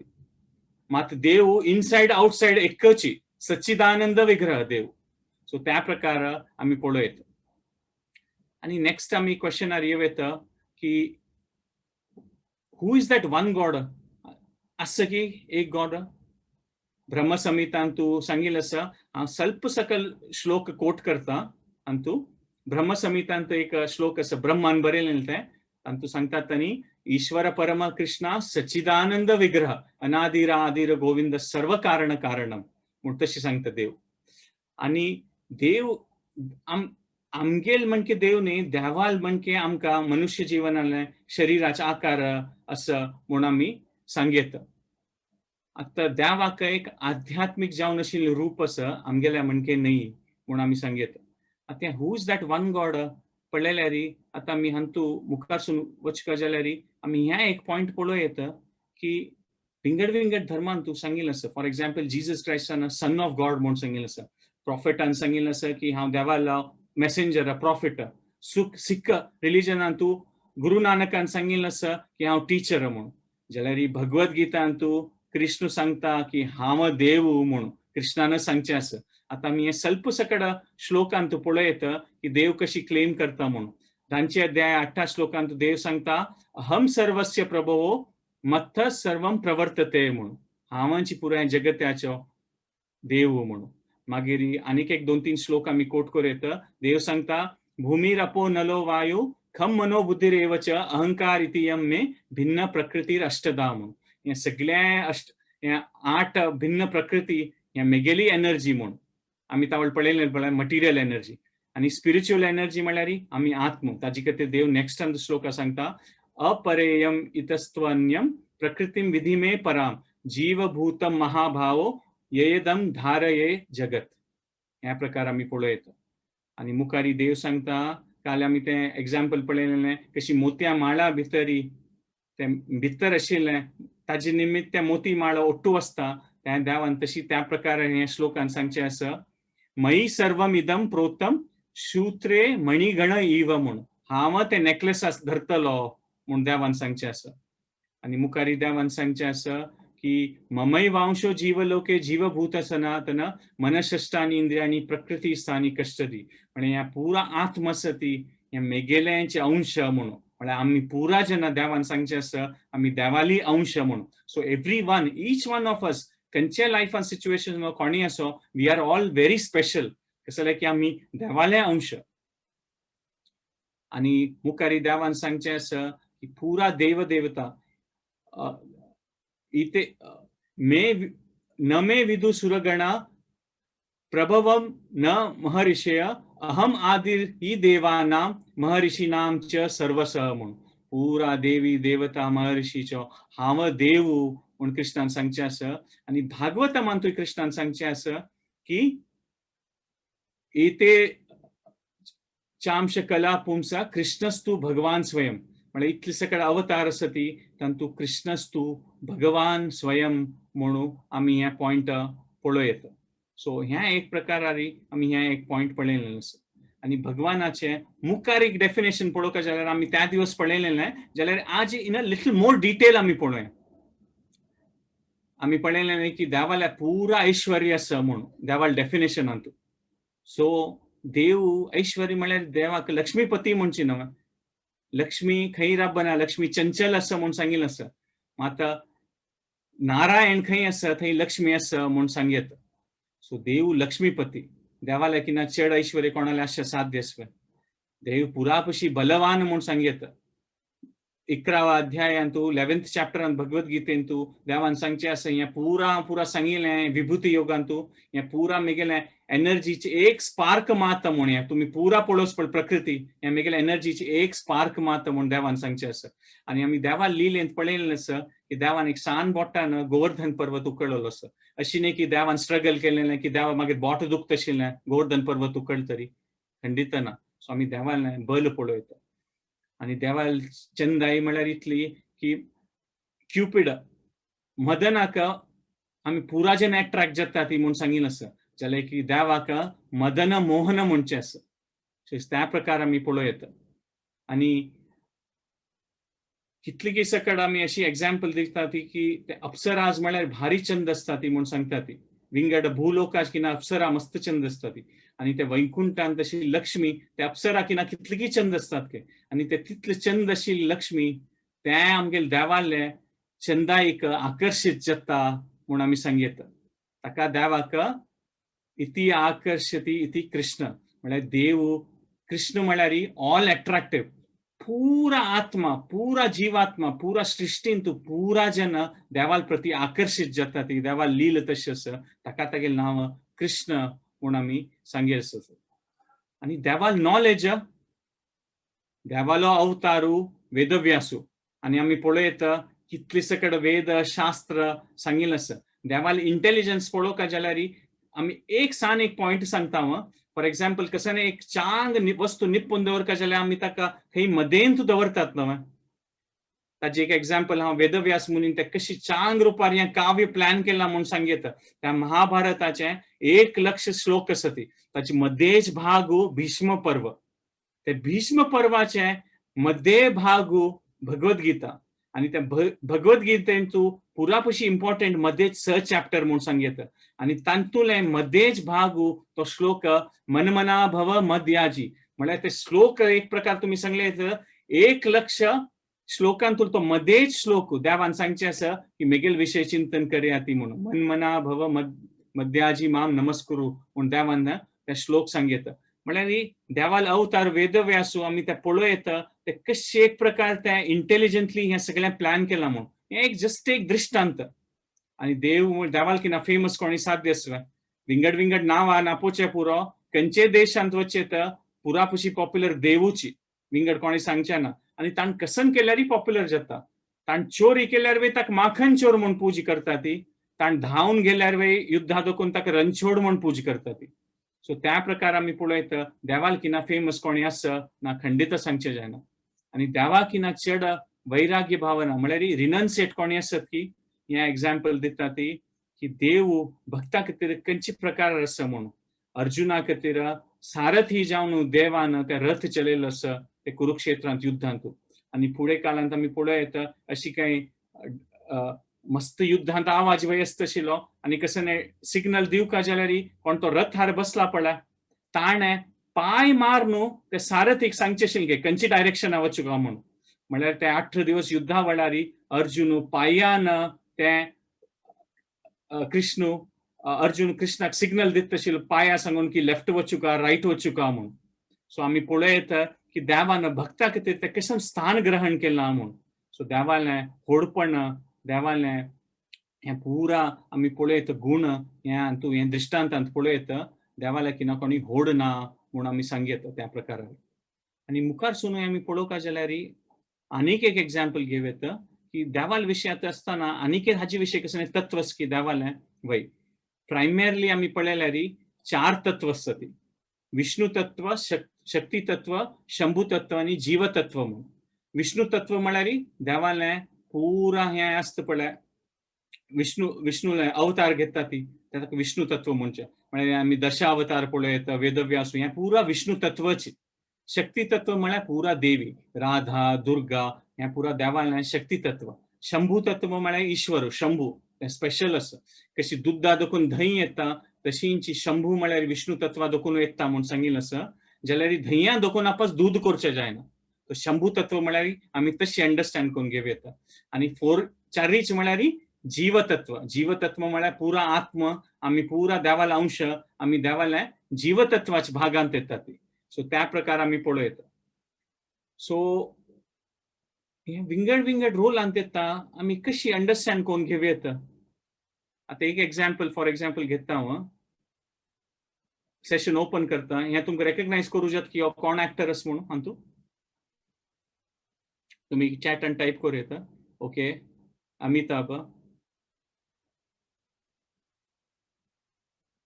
मात देव इनसायड आउटसायड एकची सच्चिदानंद विग्रह देव. सो त्या प्रकार आमी पळोवं. आनी नेक्स्ट आमी क्वेश्चनार येवं येता की who is that one God? आसा की एक गॉड? ब्रह्मसंहितांत तूं सांगिल्लें आसा. हांव स्वल्प सकल श्लोक कोट करता. अंतू ब्रह्मसंहितांत एक श्लोक आसा, ब्रह्मान बरयलें तें. तातूंत सांगतात तांणी, ईश्वर परम कृष्णा सच्चिदानंद विग्रह अनादिर आदिर गोविंद सर्व कारण कारणम म्हूण तशें सांगता देव. आनी देव आमगेल म्हणके देव न्ही, देवाल म्हणके आमकां मनुष्य जिवनाले शरिराचे आकार आसा म्हूण आमी सांगयता. आतां देवाक एक आध्यात्मीक जावन आशिल्लें रूप आसा, आमगेल्या म्हणके न्ही म्हूण आमी सांगयता. आतां who is that one God पळयल्यार आतां आमी हातूं मुखारसून वचका जाल्यार आमी ह्या एक पॉयंट पळोवं येता की विंगड विंगड धर्मान तूं सांगिल्लें आसा. फॉर एक्झाम्पल, जीजस क्रायस्टान सन ऑफ गॉड म्हूण सांगिल्लें आसा. प्रॉफेटान सांगिल्लें आसा की हांव देवालो मेसेंजर, प्रॉफेट. सुख सिख रिलिजनान तूं गुरु नानकान सांगिल्लें आसा की हांव टिचर म्हूण. जाल्यार भगवत गीतान तूं कृष्ण सांगता की हांव देव म्हूण कृष्णान सांगचें आसा. आतां आमी हे स्वल्प सकड श्लोकांत पळयत की देव कशी क्लेम करता म्हूण. धांचे अध्याय 8 श्लोकांत देव सांगता, अहम सर्वस्य प्रभवो मत्थ सर्वम प्रवर्तते म्हणून, हांवांची पुराय जगत्याचो देव म्हणून. मागीर आनीक एक दोन तीन श्लोक आमी कोट करूं येता. देव सांगता, भूमिरपो नलो वायु खम मनो बुद्धिरेव च अहंकार इति यम मे भिन्न प्रकृतीर अष्टदा म्हणून. हे सगळे अष्ट हे आठ भिन्न प्रकृती हे मेगेली एनर्जी म्हूण. आमी तावळ पळयलें पळय मटिरियल एनर्जी आनी स्पिरिच्युअल एनर्जी म्हळ्यार आमी आत्म. ताजे खातीर देव नेक्स्ट श्लोका सांगता, अपरेयम इतस्त्वन्यम प्रकृतीम विधि मे पराम जीवभूतम महाभावो येदम धारये जगत. ह्या प्रकार आमी पळयता. आनी मुखारी देव सांगता, काल आमी तें एग्जाम्पल पळयलेलें, कशी मोतयां माळा भितरी तें भितर आशिल्लें ताजे निमित्त त्या मोती माळा ओट्टू आसता. त्या देवान तशी त्या प्रकारे हे श्लोकान सांगचें आसा, मयी सर्वम इदम प्रोतम शूत्रे मणिगण इव म्हूण, हांव ते नेकलेस धरतलो म्हूण देवान सांगचें आसा. आनी मुखारी देवान सांगचें आसा की ममैवांशो जीवलोके जीवभूत सनातन मनषष्ठानी इंद्रियाणी प्रकृती स्थानी कष्टदी. म्हणजे ह्या पुरा आत्म आसा ती ह्या मेगेल्यांचे अंश म्हणून. म्हळ्यार आमी पुरा जेन्ना देवान सांगचें आसा आमी देवाली अंश म्हणून. So every one, each one of us, खंयच्या लायफान सिच्युएशन कोणी असो, we are all very special. कसं की आमी देवाले अंश. आणि मुखारी देवान सांगचें आसा की पुरा देव देवता इथे मे न मे विदु सुरगणा प्रभवम न महर्षय अहम आदिर ही देवानाम महर्षीनाम च सर्वसह म्हणून. पुरा देवी देवता महर्षीचो हांव देव म्हूण कृष्णान सांगचें आसा. आनी भागवतमांतूय कृष्णान सांगचें आसा की एते चांश कला पुंसा कृष्णस्तु भगवान स्वयं. म्हळ्यार म्हळ्यार इतले सकड अवतार आसा ती तांतू कृष्णस्तू भगवान स्वयं म्हणून आमी हे पॉयंट पळोवं येता. सो ह्या एक प्रकारारी आमी ह्या एक पॉयंट पळयलें आसा. आनी भगवानाचे मुखार एक डेफिनेशन पळोवपाक जाल्यार आमी त्या दिवस पळयलें जाल्यार आज in a little more detail आमी पळोवया. आमी पळयलें की देवाल्या पुरा ऐश्वर्य आसा म्हणून देवाल डेफिनेशनांत. सो देव ऐश्वर्य म्हळ्यार देवाक लक्ष्मीपती म्हणची न्हय, लक्ष्मी खंय राबना, लक्ष्मी चंचल आसा म्हूण सांगिल्लें आसा. आतां नारायण खंय आसा थंय लक्ष्मी आसा म्हूण सांगयत. सो देव लक्ष्मीपती, देवाल्या किना चड ऐश्वर्य कोणाले आसचें साध्य आसलें. देव पुरापशी बलवान म्हूण सांगयत. 11व्या अध्यायांतू 11th चॅप्टरान भगवद्गीतेंतू देवान सांगचें आसा, हें पुरा पुरा सांगिल्लें विभूती योगांतू, हें पुरा मेगेलें एनर्जीची एक स्पार्क मात म्हूण, हें तुमी पुरा पळोवच पळ प्रकृती, हें मेगेलें एनर्जीची एक स्पार्क मात म्हूण देवान सांगचें आसा. आनी आमी देवा लिलेंत पळयलें आसा की देवान एक सान बोटान गोवर्धन पर्वत उकळलेलो आसा. अशी न्ही की देवान स्ट्रगल केलें की देवा मागीर बोट दुखता आशिल्लें गोवर्धन पर्वत उकळ तरी, खंडीत ना. सो आमी देवान बल पळयता. आनी देवाल चंदाई म्हळ्यार इतली की क्युपीड मदनाक आमी पुरा जेन्ना एट्रॅक्ट जाता ती म्हूण सांगिल्लें आसा, जाल्यार की देवाक मदन मोहन म्हणचें आसा. त्या प्रकार आमी पळोवं येता. आनी कितली सकड आमी अशी एग्जाम्पल दिता ती की ते अप्सराज म्हळ्यार भारी चंद आसता ती म्हूण सांगता ती. विंगड भूलोकाज किना अप्सरा मस्त चंद आसता ती. आनी ते वैकुंठान तशी लक्ष्मी ते अप्सरा किना कितली चंद आसतात के, आनी ते तितले चंद आशिल्ली लक्ष्मी ते आमगेले देवाले चंदाईक आकर्शीत जाता म्हूण आमी सांगयता. ताका देवाक इति आकर्षती इति कृष्ण म्हळ्यार देव कृष्ण म्हळ्यार ऑल एट्रॅक्टिव, पूरा आत्मा, पूरा जीवात्मा, पूरा सृष्टींतू पूरा जन देवाल प्रती आकर्शीत जाता ती देवाल लील तशें आसा, ताका तागेलें नांव कृष्ण म्हूण आमी सांगीत आसा. आनी देवाल नॉलेज, देवालो अवतारू वेदव्यासू. आनी आमी पळयता कितले सकड वेद शास्त्र सांगिल्लें आसा. देवाल इंटेलिजन्स पळोवपाक जाल्यार आमी एक सान एक पॉयंट सांगता हांव. फॉर एग्जाम्पल कशें एक चांग वस्तू निपून दवरका जाल्यार आमी ताका खंय मदेंत दवरतात न्हय. ताजें एक एग्जाम्पल हांव वेदव्यास मुनीन ते कशी चांग रुपार हें काव्य प्लॅन केलां म्हूण सांगयता. त्या महाभारताचें 1 लक्ष श्लोक आसा ती, ताचे मदेच भाग भीष्म पर्व, ते भीष्म पर्वाचे मध्य भाग भगवद्गीता. आनी त्या भगवद्गीतेंतू पुरापशी इम्पॉर्टंट मध्येच 6 चॅप्टर म्हूण सांगयता. आनी तातूंतले मध्येच भाग तो श्लोक मनमना भव मध्याजी, म्हळ्यार ते श्लोक एक प्रकार तुमी सांगले 1 लक्ष श्लोकांतून तो मध्येच श्लोक देवान सांगचें आसा की मेगेल विशय चिंतन करया ती म्हणून मनमना भव मध्याजी माम नमस्कुरू म्हूण देवान ते श्लोक सांगयता. म्हळ्यार देवाल अवतार वेदव्यासू आमी ते पळोवं येता ते कशे एक प्रकार ते इंटेलिजंटली हें सगळें प्लॅन केलां म्हूण, हें एक जस्ट एक दृश्टांत. आनी देव देवाल किना फेमस कोणी साध्य आसलें, विंगड विंगड नांवां नापोवचें पुरो, खंयचे देशांत वचचें तर पुरापुशी पॉप्युलर देवूची, विंगड कोणी सांगचें ना. आनी ताण कसन केल्यारय पॉप्युलर जाता. ताण चोरी केल्यार वे ताका माखन चोर म्हूण पूजा करता ती, ताण धांवन गेल्यार वे युद्धा दोकून ताका रणछोड म्हूण पूजा करता ती. सो त्या प्रकार आमी पळयता देवाल किना फेमस कोणी आसा ना खंडीत सांगचें जायना. आनी देवा किना चड वैराग्य भावना म्हळ्यार रिनन्सिएट कोणी आसत की हें एग्जाम्पल दिता ती की देव भक्ता खातीर खंयचे प्रकार आसा म्हणून. अर्जुना खातीर सारथी जावन देवान ते रथ चलयलो आसा ते कुरुक्षेत्रांत युद्धांत. आनी फुडें काळांत आमी पळोवं येता अशी कांय मस्त युद्धांत आवाज वयस्त आशिल्लो आनी कसो सिग्नल दिवका जाल्यार कोण तो रथार बसला पळय ताणें पांय मार न्हू ते सारथीक सांगचें आशिल्लें खंयची डायरेक्शना वचूं काय म्हणून. म्हळ्यार ते 8 दिवस युद्धा वेळार अर्जुन पांयान ते कृष्ण अर्जुन कृष्णाक सिग्नल दिता आशिल्लो पांया सांगून की लेफ्ट वचूं का रायट वचूं का म्हणून. सो आमी पळोवं येता की देवान भक्ता खातीर तें कशें स्थान ग्रहण केलां म्हूण. सो देवालें होडपण, देवालें हें पुरा आमी पळयता गुण हें हातूंत हें दृश्टांतांत पळयता देवाल्या किना कोणी होड ना म्हूण आमी सांगयता त्या प्रकारान. आनी मुखार सुनूय आमी पळोवपाक जाल्यार आनीक एक एग्जाम्पल घेवं येता की देवाल विशयांत आसतना आनीक एक हाजे विशय कसलें तत्व आसा की देवालें वय प्रायमरली आमी पळयल्यार 4 तत्व आसता ती, विष्णू तत्व, शक्ती तत्व, शंभू तत्व आनी जीव तत्व म्हूण. विष्णू तत्व म्हळ्यार देवालें पुरा हें आसता पळय, विष्णू विष्णूले अवतार घेता ती, ताका विष्णू तत्व म्हणचें. म्हळ्यार आमी दशा अवतार पळयता, वेदव्यास, हें पुरा विष्णू तत्वची. शक्ती तत्व म्हळ्यार पुरा देवी राधा दुर्गा, हें पुरा देवालें शक्ती तत्व. शंभू तत्व म्हळ्यार ईश्वर शंभू, तें स्पेशल आसा. कशी दुद्दा देखून धंय येता तशींची शंभू म्हळ्यार विष्णू तत्वा देखून येता म्हूण सांगिल्लें आसा. जाल्यार धंया देखून आपस दूद करचें जायना, तो शंभू तत्व म्हळ्यार आमी तशी अंडरस्टँड करून घेवं येता. आनी फोर चारीच म्हळ्यार जीवतत्व. जीवतत्व म्हळ्यार पुरा आत्म, आमी पुरा देवाला अंश, आमी देवाल्या जीवतत्वाच्या भागांत येता ती. सो त्या प्रकार आमी पळयता. सो हे विंगड विंगड रोलांत येता, आमी कशी अंडरस्टँड करून घेवं येता. आतां एक एग्जाम्पल फॉर एग्जाम्पल घेता हांव, सेशन ओपन करता, हें तुमकां रेकग्नायज करूं जाता की हो कोण एक्टर आसा म्हणून. हातूंत तुमी चॅटान टायप करूं येता. ओके, अमिताभ.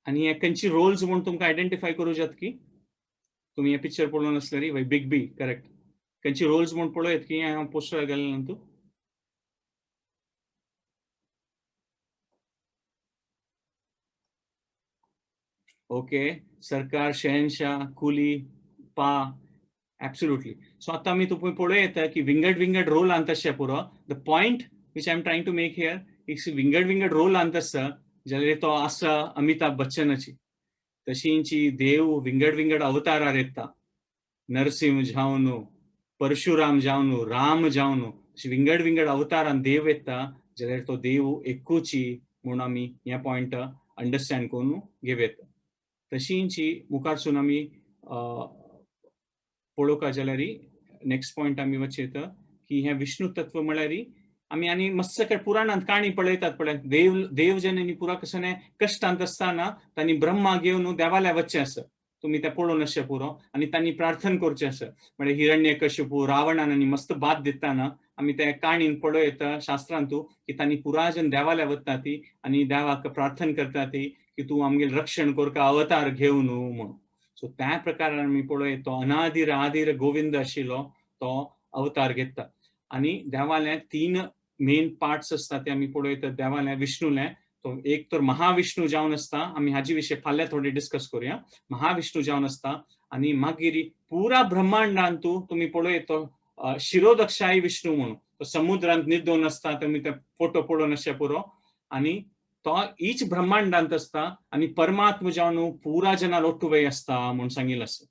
आनी हे खंयची रोल्स म्हूण तुमकां आयडेंटिफाय करूं जाता की तुमी हें पिक्चर पळोवन आसल्यार, वय बिग बी करेक्ट, खंयची रोल्स म्हूण पळोवं येता की हांव पोस्टर घालें तूं. ओके, सरकार, शहनशाह, कुली, पा, एब्सोल्युटली. सो आतां आमी तुमी पळोवं येता की विंगड विंगड रोलांत आसचे पुरो. The point which I am trying to make here is विंगड विंगड रोलांत आसा जाल्यार तो आसा अमिताभ बच्चनाची. तशींची देव विंगड विंगड अवतारार येता, नरसिंह जावन, परशुराम जावन, राम जावन, अशी विंगड विंगड अवतारान देव येता जाल्यार तो देव एकूची म्हूण आमी हे पॉयंट अंडरस्टँड करून घेवं येता. तशींची मुखारसून आमी पळोवंक जाल्यार नेक्स्ट पॉयंट आमी वचयता येता की हें विष्णू तत्व म्हळ्यार आमी आनी मस्त पुराणांत काणी पळयतात पळय, देव देवजननी पुरा कसने कश्टांत आसतना तांणी ब्रह्मा घेवन देवालय वचचें आसा, तुमी तें पळोवन आसचें पुरो, आनी तांणी प्रार्थना करचें आसा. म्हळ्यार हिरण्य कश्यपू रावणान आनी मस्त बात दितना आमी त्या काणीन पळयता शास्त्रांतू की तांणी पुराजन देवालय वता ती आनी देवाक प्रार्थना करता ती की तूं आमगेर रक्षण करका अवतार घेवन म्हणून. सो त्या प्रकारान आमी पळोवया तो अनादीर आदीर गोविंद आशिल्लो तो अवतार घेता. आनी देवालयांत तीन मेन पार्ट्स आसता ते आमी पळयता देवालयांत विष्णूले. तो एक तर महाविष्णू जावन आसता, आमी हाजे विशीं फाल्यां थोडे डिस्कस करूया. महाविष्णू जावन आसता आनी मागीर पुरा ब्रह्मांडांतू तुमी पळयता तो शिरोदक्षाई विष्णू म्हणून तो समुद्रांत निदोन आसता, तुमी ते फोटो पळोवन आसचे पुरो. आनी तो ईच ब्रह्मांडांत आसता आनी परमात्मा जावन पुरा जना लोटुवय आसता म्हूण सांगिल्लें आसा.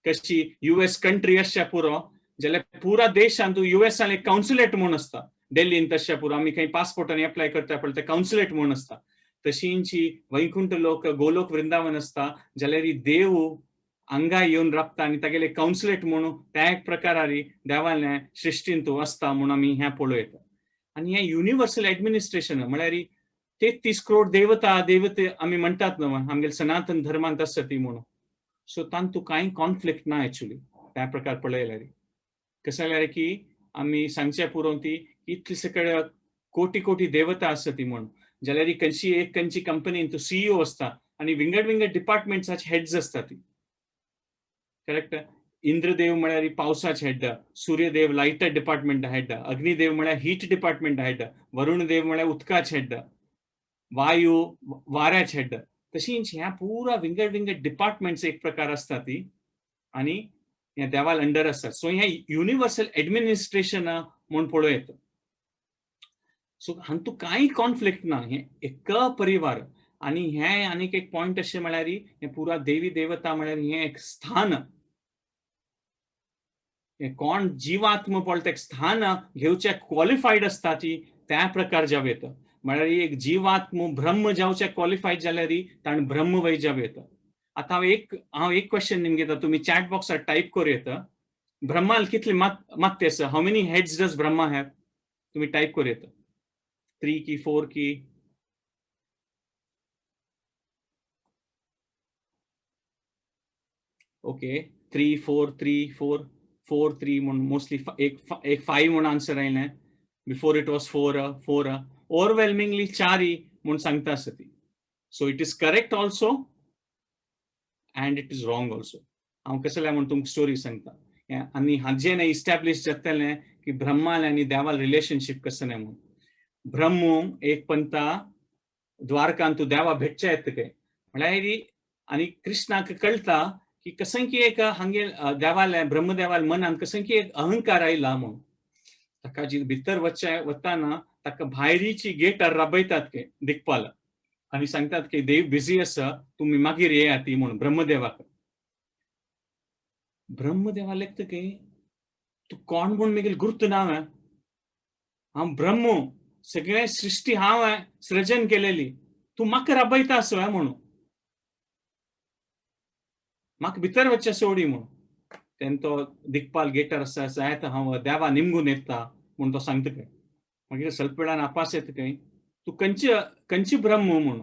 कशी युएस कंट्री आसच्या पुरो जाल्यार पुरा देशांत युएसान एक कावन्सुलेट म्हूण आसता, दिल्लीन तशें पुरो आमी खंय पासपोर्टान एप्लाय करता पळय ते कावन्सुलेट म्हूण आसता. तशींची वैकुंठ लोक गोलोक वृंदावन आसता जाल्यार देव हांगा येवन राबता आनी तागेले कावन्सुलेट म्हणून त्या एक प्रकारारी देवाले सृश्टींत आसता म्हूण आमी हें पळोवं येता. आनी हें युनिवर्सल एडमिनिस्ट्रेशन म्हळ्यार 33 करोड देवता देवते आमी म्हणटात न्हू आमगेले सनातन धर्मांत आसता ती म्हणून. सो तांतू कांय कॉन्फ्लिक्ट ना एक्चुली त्या प्रकार पळयल्यार. कशें जाल्यार की आमी सांगचें पुरो ती इतली सगळे कोटी कोटी देवता आसता ती म्हणून जाल्यार खंयची एक खंयची कंपनीन तूं सीईओ आसता आनी विंगड विंगड डिपार्टमेंट्साचे हेड्स आसता ती, करेक्ट. इंद्रदेव म्हळ्यार पावसाचे head, Suryadev lighter department head, Agnidev म्हळ्यार हीट डिपार्टमेंट हेड, वरुणदेव म्हळ्यार उदकाचे हेड, वायू वाऱ्याचे हेड. तशींच ह्या पुरा विंगड विंगड डिपार्टमेंट्स एक प्रकार आसता ती आनी ह्या देवाल अंडर आसतात. सो हें युनिवर्सल एडमिनिस्ट्रेशन म्हूण पळोवं येता. सो हातूंत कांय कॉन्फ्लिक्ट ना, हें एक परिवार. आनी हें आनीक एक पॉयंट अशें म्हळ्यार हें पुरा देवी देवता म्हळ्यार हें एक स्थान, हें कोण जिवात्म पळय एक स्थान घेवचें क्वॉलिफायड आसता ती त्या प्रकार जावं येता. म्हळ्यार एक जिवात्म ब्रह्म जावचें क्वॉलिफायड जाल्यार ताणें ब्रह्म वय जावं येता. आतां हांव एक क्वेश्चन निमगेता, घेता, तुमी चॅट बॉक्सार टायप करूं येता. ब्रह्माल कितले मात्ते आसा, how many heads does Brahma have, तुमी टायप करूं येता. 3 की 4 की ओके 3 4 3 4 4 3 म्हूण मोस्टली एक 5 म्हूण आन्सर आयलें. बिफोर it was 4 4 overwhelmingly 4 म्हूण सांगता आसा ती. So it is correct also and it is wrong also. हांव कसलें म्हूण तुमकां स्टोरी सांगता आनी हाजें इस्टॅब्लिश जातलें की ब्रह्माल आनी देवाल रिलेशनशीप कसं नाही म्हणून. ब्रह्म एक पंता द्वारकान तू देवा भेटच्या येत काय म्हळ्यार, आनी कृष्णाक कळटा की कसं की एक हांगे देवाले ब्रह्मदेवाल मनान कसं की एक अहंकार आयला म्हणून. ताका जी भितर वच्चे वताना ताका भायरीची गेटार राबयतात के दिक्पाल आनी सांगतात की देव बिझी आसा, तुमी मागीर येयात ती म्हणून ब्रह्मदेवाक. ब्रह्मदेवा लेखता की तूं कोण म्हूण मेगेल गुर्त ना. हांव ब्रह्म, सगळे सृश्टी हांव सृजन केलेली, तूं म्हाका राबयता आसो म्हणून, म्हाका भितर वचचें सोडी म्हणून. तेन्ना तो दिक्पाल गेटार आसा जायत हांव देवा निमगून येता म्हूण तो सांगता खंय. मागीर स्वल्प वेळान आपास येता खंय, तूं खंयचे खंयची ब्रह्म म्हणून.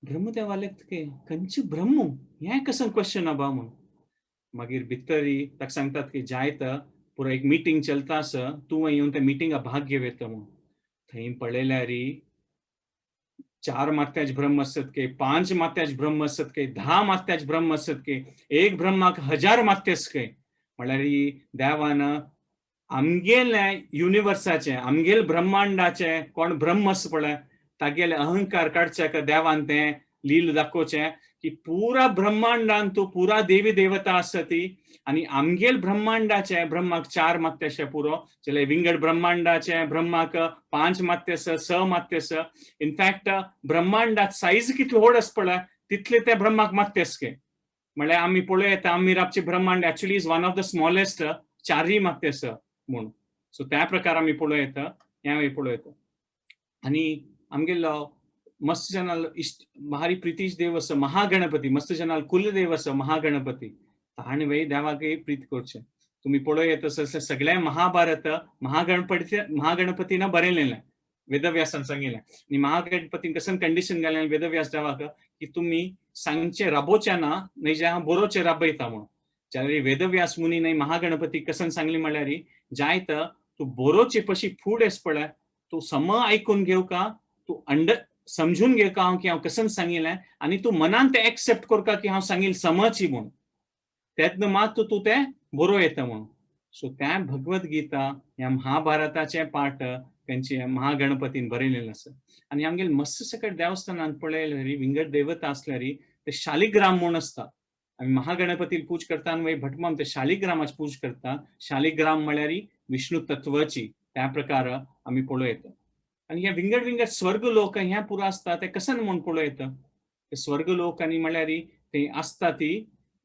ब्रह्मदेवा लेखता की खंयची ब्रह्म हें कसं क्वेश्चन आबा म्हणून. मागीर भितरी ताका सांगतात की जायत पुरो एक मिटींग चलता आसा, तूं येवन त्या मिटिंगा भाग घेव येता म्हणून. थंय पळयल्यार 4 मात्याच ब्रह्म आसत के, 5 मात्याच ब्रह्म आसत के, 10 मात्याच ब्रह्म आसत के, एक ब्रह्माक 1000 मात्य आसत के. म्हळ्यार देवान आमगेले युनिवर्साचे आमगेले ब्रह्मांडाचे कोण ब्रह्म आसा पळय तागेले अहंकार काडचे का देवान तें लील दाखोवचें की पुरा ब्रह्मांडान तूं पुरा देवी देवता आसा ती, आनी आमगेल ब्रह्मांडाचे ब्रह्माक 4 मात्य अशें पुरो जाल्यार विंगड ब्रह्मांडाचे ब्रह्माक 5 मात्य आसा, 6 मात्य आसा. इनफॅक्ट ब्रह्मांडात सायज कितलो व्हड आसा पळय तितले ते ब्रह्माक मात्य आसके. म्हळ्यार आमी पळोवं येता आमी राबचे ब्रह्मांड actually is one of the smallest, 4 मात्य आसा म्हणून. सो त्या प्रकार आमी पळोवं येता, हें आमी पळोवं येता. आनी आमगेलो मस्त जनाल इश्ट भारी प्रितीश देव आसा महागणपती, मस्त जनाल कुलदेव आसा महागणपती, ताणें वय देवाकय प्रीत करचें. तुमी पळोवं येता तसें सगळें महाभारत महागणपतीन बरयलेलें, वेदव्यासान सांगिल्लें. आनी महागणपतीन कसं कंडिशन घालें वेदव्यास देवाक की तुमी सांगचें राबोवचें ना न्हय जें हांव बरोवचें राबयता म्हणून. जाल्यार वेदव्यास मुनी न्हय महागणपती कसन सांगली म्हळ्यार जायत तूं बरोवचे पशी फूड आसा पळय तूं सम आयकून घेवका, तूं अंडर समजून घेवका हांव की हांव कसन सांगिल्लें, आनी तूं मनान तें एक्सेप्ट करका की हांव सांगिल्लें समची म्हणून, तेन्ना मात तूं तें बरोवं येता म्हणून. सो त्या भगवत गीता ह्या महाभारताचें पाठ तेंचे महागणपतीन बरयलेलें आसा. आनी आमगेले मस्त सकट देवस्थानान पळयल्यार विंगड देवता आसल्यार ते शालिग्राम म्हूण आसता. आमी महागणपतीक पूज करता आनी भटमाम ते शालिग्रामाची पूज करता. शालिग्राम म्हळ्यार विष्णु तत्वाची, त्या प्रकार आमी पळोवं येता. आनी हे विंगड विंगड स्वर्ग लोक ह्या पुरो आसता ते कसन म्हूण पळोवं येता. ते स्वर्ग लोक आनी म्हळ्यार ते आसता ती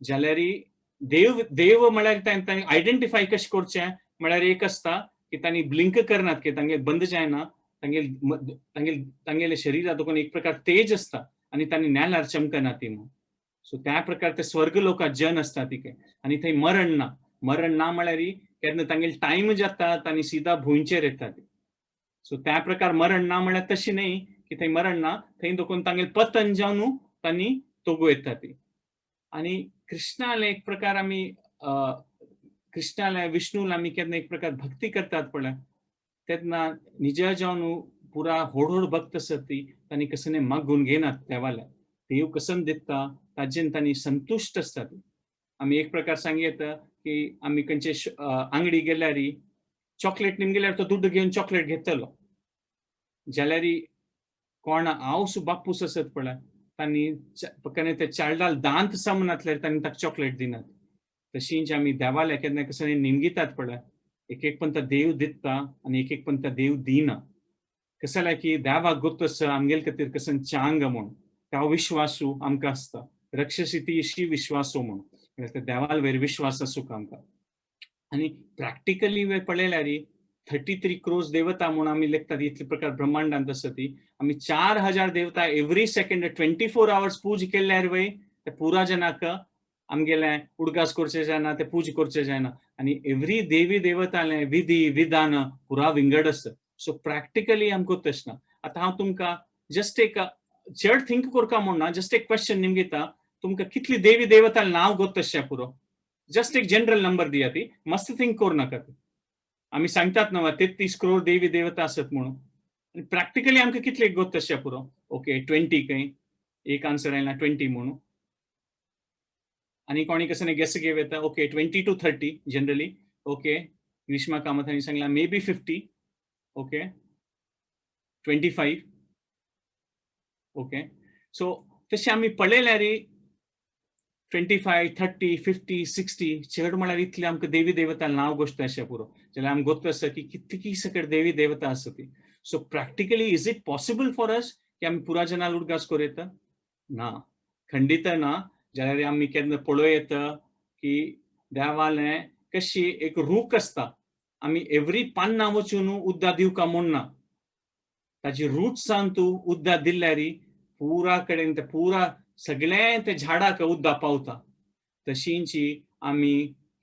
जाल्यार देव देव म्हळ्यार तांणी आयडेंटिफाय कशें करचें म्हळ्यार एक आसता की तांणी ब्लिंक करनात की तांगेर बंद जायना, तांगेर तांगेर तांगेले शरिरात दोन एक प्रकार तेज आसता आनी तांणी नेल्यार चमकना ती म्हणून. सो त्या प्रकार ते स्वर्ग लोकांत जन आसता ती, आनी थंय मरण ना. मरण ना म्हळ्यार केन्ना तांगेले टायम जाता तांणी सिदा भुंयचेर येता ती. सो त्या प्रकार मरण ना म्हळ्यार तशें न्हय की थंय मरण ना, थंय दोकून तांगेले पतन जावन तांणी तोगो येता ती. आनी कृष्णाले एक प्रकार आमी कृष्णाले विष्णूला आमी केन्ना एक प्रकार भक्ती करतात पळय तेन्ना निज जावन पुरा व्हड व्हड भक्त आसत ती तांणी कसने मागून घेनात देवाल्या, देव कसन दिता ताजेन तांणी संतुश्ट आसतात. आमी एक प्रकार सांग येता की आमी खंयचे आंगडी गेल्यार चॉकलेट निमगेल्यार तो दुड्ड घेवन चॉकलेट घेतलो, जाल्यार कोण आवस बापूस आसत पळय तांणी केन्ना ते चालडाल दांत समनातल्यार तांणी ताका चॉकलेट दिनात. तशींच आमी देवाल्या केन्ना कसं निमगितात पळय एक एक पंता देव दिता आनी एक एक पंता देव दिना. कसं जाल्यार की देवाक गोत आसा आमगेले खातीर कसन चांग म्हूण, त्या विश्वासू आमकां आसता. रक्षसी ती अशी विश्वासू म्हूण, त्या देवाल वयर विश्वास आसूंक आमकां. आनी प्रॅक्टिकली वे पळयल्यार 33 क्रोर्स देवता म्हूण आमी लेखतात इतले प्रकार ब्रह्मांडांत आसा ती. आमी 4000 देवता एवरी सेकंड 24 आवर्स पूज केल्यार वय ते पुरा जनाक आमगेले उडगास करचे जायना, ते पूज करचे जायना. आनी एवरी देवी देवताले विधी विधान पुरा विंगड आसता. सो प्रॅक्टिकली आमकां तशें ना. आतां हांव तुमकां जस्ट एक चड थिंक करका म्हूण ना, जस्ट एक क्वेश्चन निमगिता, तुमकां कितली देवी देवता नांव गोत तशें पुरो, जस्ट एक जनरल नंबर दिया ती, मस्त थिंक करूं नाका. आमी सांगतात न्हय 33 क्रोड देवी देवता आसत म्हणून, आनी प्रॅक्टिकली आमकां कितले गोत तशें पुरो. ओके 20 खंय एक आन्सर आयला 20 म्हणून, आनी कोणी कसं गेस घेव येता okay 20 to 30 generally. Okay. Grishma Kamat हांणी सांगला maybe 50, okay, 25, okay. So तशें आमी पळयल्यार 25, 30, 50, 60, चड म्हळ्यार इतले आमकां देवी देवता नांव गोश्ट अशें पुरो. जाल्यार आमकां गोत्त आसा की कितकी सकट देवी देवता आसा ती. So practically, is it possible for us की आमी पुरा जनाल उडगास करूं येता? ना, खंडीत ना. जाल्यार आमी केन्ना पळोवं येता की देवालें कशी एक रूख आसता, आमी एवरी पान्नां वचून उद्दा दिवका म्हूण ना, ताजी रूट्सान तूं उद्दा दिल्यार पुरा कडेन ते पुरा सगळें ते झाडाक उद्दा पावता. तशींची आमी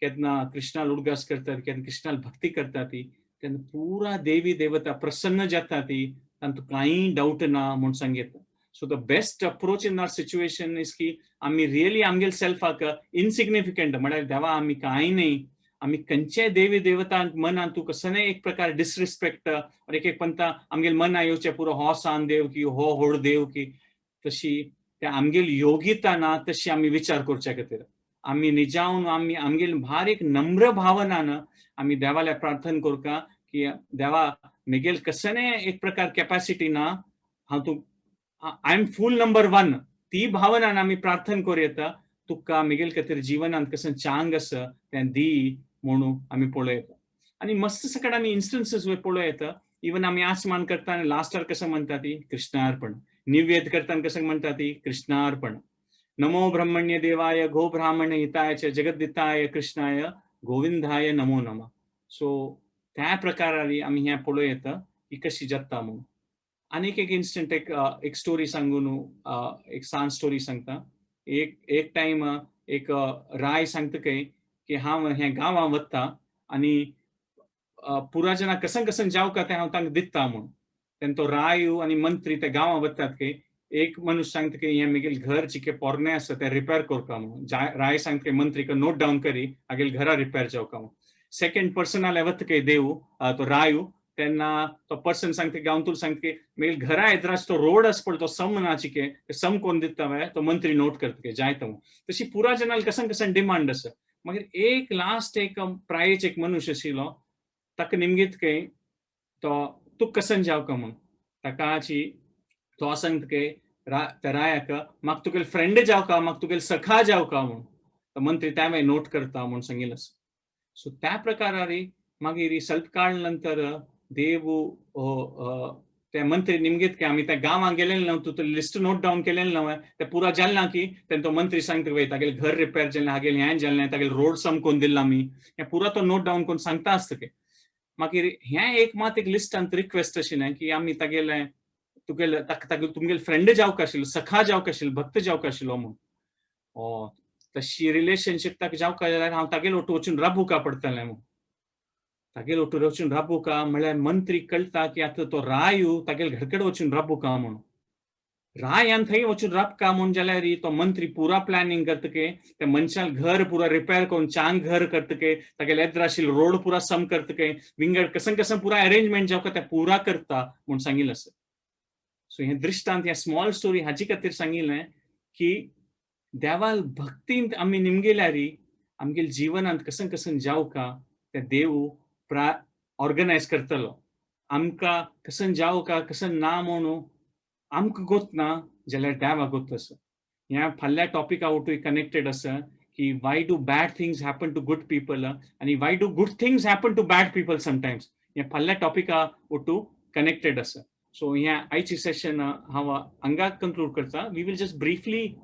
केन्ना कृष्णाल उडगास करतात, केन्ना कृष्णाल भक्ती करता ती, तेन्ना पुरा देवी देवता प्रसन्न जाता ती, तातूंत कांय डावट ना म्हूण सांगता. So the best approach in our situation is की आमी रियली आमगेले सेल्फाक इनसिग्निफिकंट, म्हळ्यार देवा आमी कांय न्ही, आमी खंयच्याय देवी देवतांक मनान तूं कसलेय एक प्रकार डिसरिस्पेक्ट, एक एक पंता आमगेले मना येवचें पुरो, हो सान देव की हो व्हड देव की, तशी ते आमगेली योग्यता ना तशी आमी विचार करच्या खातीर आमी निजावन आमी आमगेले भार एक नम्र भावनान आमी देवाल्या प्रार्थना करता की देवा, मेगेल कसने एक प्रकार कॅपॅसिटी ना, हांव तूं, I am fool number one, ती भावनान आमी प्रार्थना करूं येता, तुका मेगेल खातीर जिवनांत कसं चांग आसा तें दी म्हणून आमी पळोवं. आनी मस्त सकट आमी इन्स्टन्सीस पळोवं येता. इवन आमी आसमान करता, लास्टार कसं म्हणटा ती कृष्णार्पण, निवेद करताना कसं म्हणटा ती कृष्णार्पण. नमो ब्रह्मण्य देवाय गो ब्राह्मण हिताय च जगद्दिताय कृष्णाय गोविंदाय नमो नमः. सो त्या प्रकारारी आमी हें पळोवं येता की कशी जाता म्हणून. आनीक एक इन्स्टंट एक एक स्टोरी सांगून, एक सान स्टोरी सांगता. एक एक टायम एक राय सांगता खंय की हांव हें गांवां वता आनी पुरा जना कसन कसन जावका तें हांव तांकां दिता म्हूण. तेन्ना तो राय आनी मंत्री ते गांवां वतात की एक मनुष्य सांगता की हें मेगेल घर चिके पोरणे आसा तें रिपेर करता म्हणून. राय सांगता की मंत्रीक नोट डावन करी, हागेल घरा रिपेर जावका म्हणून. सेकंड पर्सन आल्या वता की देव तो रायू, तेन्ना तो पर्सन सांगता, गांवतूल सांगता की मेगेल घरा येद्राच तो रोड आसा पळय, तो सम ना चिके, सम कोण दिता वे. तो मंत्री नोट करता की जायता म्हणून. तशी पुरा जनाल कसन कसन डिमांड आसा. मागीर एक लास्ट एक प्रायेच एक मनुष्य आशिल्लो, ताका निमगीत की तो तूं कसन जावका म्हणून. ताकाची तो सांगता की त्या रायाक, म्हाका तुगेले फ्रेंड जावका, म्हाका तुगेले सखा जावका म्हणून. तो मंत्री त्या मागीर नोट करता म्हणून सांगिल्लें. सो त्या प्रकारारी मागीर स्वल्प काळ नंतर देव त्या मंत्री निमगीत की आमी त्या गांवांत गेलेले ना, तूं लिस्ट नोट डावन केलेले ना, ते पुरा जालें ना की. तेन्ना तो मंत्री सांगता वय तागेले घर रिपेर जालें, हागेले हें जालें, तागेले रोड सम कोन्न दिल्ला आमी, हें पुरा तो नोट डावन करून सांगता आसता की. मागीर हें एक मात एक लिस्टांत रिक्वेस्ट आशिल्लें की आमी तागेले तुगेले ताका तुमगेले फ्रेंड जावंक आशिल्लो, सखा जावंक आशिल्लो, भक्त जावंक आशिल्लो म्हूण. ओ तशी रिलेशनशीप ताका जावंक जाल्यार हांव तागेले ओटू वचून राबूका पडटलें म्हूण. तागेले ओटू वचून राबूका म्हळ्यार मंत्री कळटा की आतां तो रायू तागेले घरकडे वचून राबूका म्हणून. रायान थंय वचून राबका म्हूण जाल्यार तो मंत्री पुरा प्लॅनिंग करता की त्या मनशान घर पुरा रिपेर करून चांग घर करता की, तागेले येद्र आशिल्लो रोड पुरा सम करता की, विंगड कसन कसन पुरा अरेंजमेंट जावका ते पुरा करता म्हूण सांगिल्लें आसा. सो हें दृश्टांत, हें स्मॉल स्टोरी हाजे खातीर सांगिल्लें की देवाल भक्तींत आमी निमगेल्यारी आमगेले जिवनांत कसन कसन जावका ते देव प्रा ऑर्गनायज करतलो. आमकां कसन जावका कसन ना म्हणून आमकां गोत ना जाल्यार देवाक गोत आसा. ह्या फाल्यां टॉपिका वटूय कनेक्टेड आसा की why do bad things happen to good people आनी why do good things happen to bad people sometimes, ह्या फाल्यां टॉपिका वटू कनेक्टेड आसा. सो ह्या आयची सेशन हांव हांगा कंक्लूड करता. We will just briefly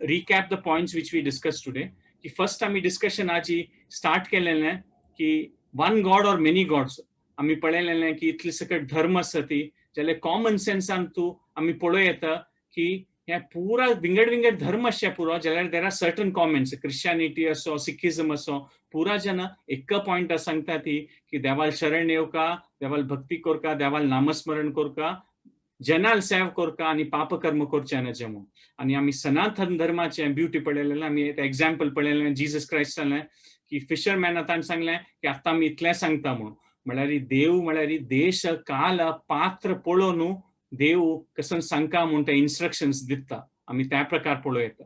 recap the points which we discuss today. की फर्स्ट आमी डिस्कशन आजी स्टार्ट केलेलें की one God or many gods. आमी पळयलेलें की इतले सकट धर्म आसा ती, जाल्यार कॉमन सेन्सान तूं आमी पळोवं येता की हे पुरा विंगड विंगड धर्म आसचे पुरो, जाल्यार there are certain comments. Christianity असो, सिखिझम असो, पुरा जन एक पॉयंट सांगता ती की देवाल शरण येवका, देवाल भक्ती करका, देवाल नामस्मरण करका, जनाल सेव करका आनी पापकर्म करचें न्हय म्हणून. आनी आमी सनातन धर्माचें ब्युटी पळयलेलें, आमी एग्जाम्पल पळयलें जिजस क्रायस्टालें की फिशरमॅना ताणें सांगलें की आतां आमी इतलें सांगता म्हणून. म्हळ्यार देव म्हळ्यार देश काल पात्र पळोवन देव कसन सांगका म्हूण ते इन्स्ट्रक्शन्स दिता, आमी त्या प्रकार पळोवं येता.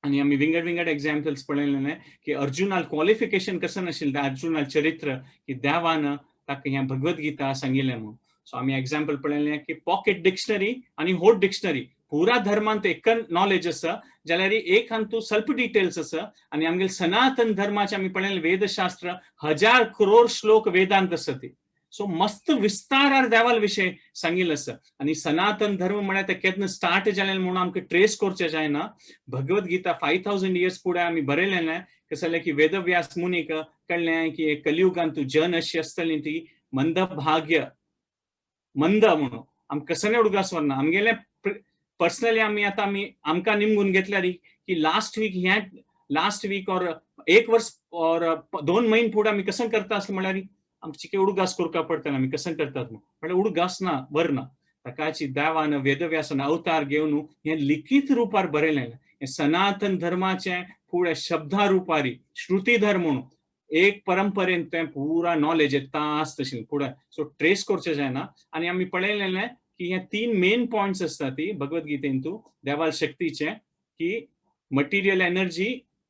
आनी आमी विंगड विंगड एग्जाम्पल्स पळयलेले की अर्जुनाल क्वॉलिफिकेशन कसं नाशिल्लें, अर्जुनाल चरित्र की देवान ताका हें भगवत गीता सांगिल्लें म्हणून. सो आमी एग्जाम्पल पळयलें की पॉकेट डिक्शनरी आनी होट डिक्शनरी, पुरा धर्मांत एक नॉलेज आसा जाल्यार एक हातूंत स्वल्प डिटेल्स आसा. आनी आमगेले सनातन धर्माचे आमी पळयलें वेदशास्त्र, 1000 करोड श्लोक वेदांत आसा ती. सो मस्त विस्तारार देवाल विशय सांगिल्लें आसा. आनी सनातन धर्म म्हळ्यार ते केन्ना स्टार्ट जालें म्हणून आमकां ट्रेस करचें जायना. भगवत गीता 5000 इयर्स फुडें आमी बरयलेलें. कशें जालें की वेदव्यास मुनीक कळ्ळें की कलियुगांत जन अशी आसतली ती मंदभाग्य, मंद म्हणून. आमकां कसं उडगास वरना आमगेले पर्सनली. आमी आतां आमी आमकां निमगून घेतल्यार की लास्ट वीक, ह्या लास्ट वीक और एक वर्स और 2 म्हयने फुडें आमी कसं करता आसलें म्हळ्यार आमचे उडगास करपाक पडटलें, आमी कसं करतात म्हळ्यार उडगास ना वरना. ताकाची देवान वेदव्यासान अवतार घेवन हें लिखीत रुपार बरयलें. हें सनातन धर्माचें फुडें शब्दा रुपारी श्रुतीधर म्हणून एक परंपरेन तें पुरा नॉलेज येता आसता फुडें. सो ट्रेस करचें जायना. आनी आमी पळयलेलें की हे तीन मेन पॉयंट्स आसता ती भगवत गीतेंतू देवाल शक्तीचे, की मटिरियल एनर्जी,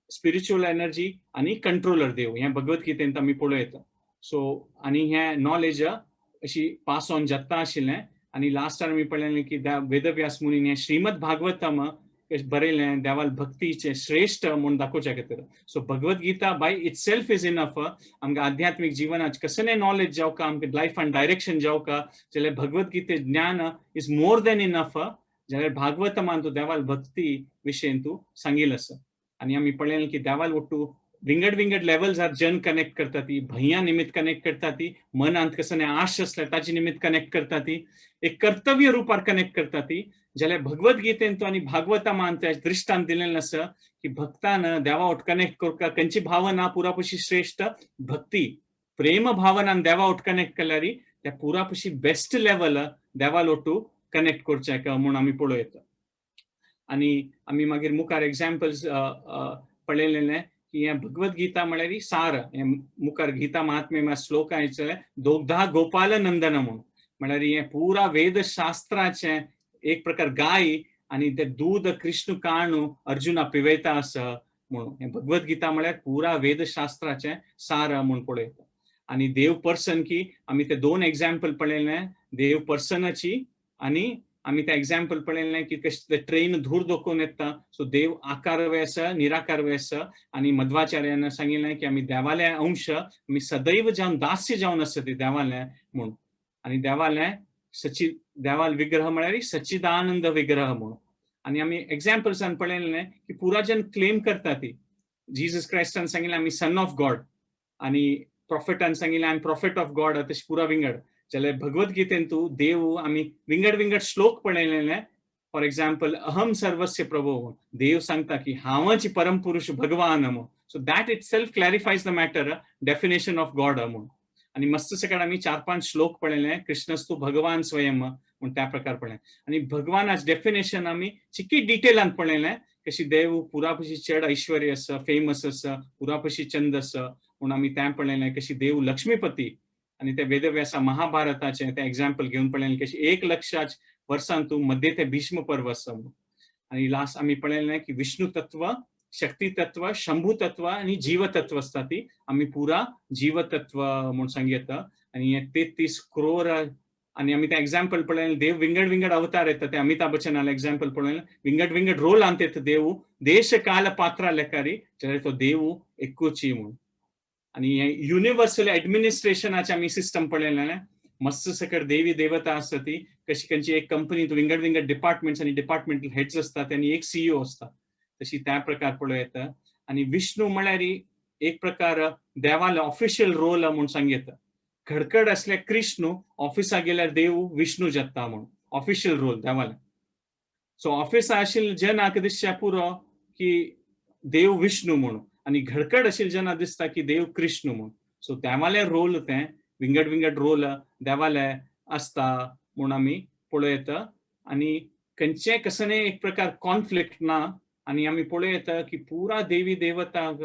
स्पिरिच्युअल एनर्जी आनी कंट्रोलर देव. हें भगवत गीतेंत आमी पळयता. सो आनी हें नॉलेज अशी पास ऑन जाता आशिल्लें. आनी लास्टार आमी पळयलें की वेदव्यास मुनीन हें श्रीमद भागवतम बरयलें देवाल भक्तीचें श्रेश्ठ म्हूण दाखोवच्या खातीर. So Bhagavad Gita by itself is enough. आमकां आध्यात्मीक जिवनात कसलें नॉलेज जावका, आमकां लायफान डायरेक्शन जावका जाल्यार भगवत गीते ज्ञान is more than enough. जाल्यार भागवतमान तूं देवाल भक्ती विशयन तूं सांगिल्लें आसा. आनी आमी पळयलें की देवाल ಒಟ್ಟು विंगड विंगड लेवल्सार जन कनेक्ट करता ती, भंया निमित्त कनेक्ट करता ती, मनांत कसलें आश आसल्यार ताचे निमित्त कनेक्ट करता ती, एक कर्तव्य रुपार कनेक्ट करता ती. जाल्यार भगवत गीतेन आनी भागवतामान ते दृश्टांत दिलेलें आसा की भक्तान देवा वट कनेक्ट करपाक खंयची भावना पुरापशी श्रेश्ठ? भक्ती, प्रेम भावनान देवा वट कनेक्ट केल्यार त्या पुरापशी बेस्ट लेवल देवा ಒಟ್ಟು कनेक्ट करचें म्हूण आमी पळोवं. आनी आमी मागीर मुखार एग्जाम्पल्स पळयलेलें की हें भगवत गीता म्हळ्यार सार. हें मुखार गीता महात्म्य श्लोक आयचे, दोग्धा गोपाल नंदन म्हणून, म्हळ्यार हें पुरा वेदशास्त्राचें एक प्रकार गाय आनी ते दूद कृष्ण काणू अर्जुना पिवयता आसा म्हणून. हें भगवत गीता म्हळ्यार पुरा वेदशास्त्राचें सार म्हूण पळयता. आनी देव पर्सन की आमी ते दोन एग्जाम्पल पळयलें, देव पर्सनाची. आनी आमी ते एग्जाम्पल पळयलें की कशें ट्रेन धूर दाखोवन येता. सो देव आकार आसा, निराकार आसा. आनी मध्वाचार्यान सांगिल्लें की आमी देवाले अंश, आमी सदैव जावन दास्य जावन आसा ती देवाले म्हूण. आनी देवाले सचि देवाल विग्रह म्हळ्यार सच्चिदानंद विग्रह म्हणून. आनी आमी एग्जाम्पल्सान पळयलें की पुरा जन क्लेम करता ती, जीजस क्रायस्टान सांगिल्लें आमी सन ऑफ गॉड आनी प्रॉफेटान सांगिल्लें आमी प्रॉफेट ऑफ गॉड, तशें पुरा विंगड. जाल्यार भगवत गीतेंतू देव आमी विंगड विंगड श्लोक पळयलेले. फॉर एक्झाम्पल, अहम सर्वस्य प्रभो, देव सांगता की हांवच परमपुरुष भगवान म्हणून. So that itself clarifies the matter, definition of God म्हणून. आनी मस्त सकट आमी चार पांच श्लोक पळयले, कृष्णस्तु भगवान स्वयं म्हूण त्या प्रकार पळयलें. आनी भगवानाच डेफिनेशन आमी चिकी डिटेलान पळयलें, कशी देव पुरापशी चड ऐश्वर्य आसा, फेमस आसा, पुरापशी चंद आसा म्हूण आमी तें पळयलें. कशी देव लक्ष्मीपती आनी ते वेदव्यासा महाभारताचें तें एग्जाम्पल घेवन पळयलें, कशी 1 लक्षाच वर्सांतू मध्ये ते भीष्म पर्व आसा म्हणून. आनी लास्ट आमी पळयलें की विष्णू तत्व, शक्ती तत्व, शंभू तत्व आनी जीवतत्व आसता ती. आमी पुरा जीवतत्व म्हूण सांगता. आनी हे 33 क्रोर. आनी आमी ते एग्जाम्पल पळयलें, देव विंगड विंगड अवतार येता. ते अमिताभ बच्चनाले एग्जाम्पल पळयलें, विंगड विंगड रोल येता देव, देश काल पात्रा लेखारी, जाल्यार तो देव एकूची म्हूण. आनी हे युनिवर्सल एडमिनिस्ट्रेशनाचे आमी सिस्टम पळयलें. मस्त सकट देवी देवता आसता ती, कशी खंयची एक कंपनीत विंगड विंगड डिपार्टमेंट्स आनी डिपार्टमेंटल हेड्स असतात आनी एक सीईओ असता, तशी त्या प्रकार पळोवं येता. आनी विष्णू म्हळ्यार एक प्रकार देवालो ऑफिशियल रोल म्हूण सांग येता. खडखड असल्या कृष्ण ऑफिसाक गेल्यार देव विष्णू जाता म्हूण ऑफिशियल रोल देवाले. सो ऑफिसा आशिल्ले जनाक दिसच्या पुरो की देव विष्णू म्हणून आनी घडकड आशिल्ले जना दिसता की देव कृष्ण म्हूण. सो देवाले रोल तें विंगड विंगड रोल देवाले आसता म्हूण आमी पळोवं येता. आनी खंयचे कसले एक प्रकार कॉन्फ्लिक्ट ना. आनी आमी पळोवं येता की पुरा देवी देवताक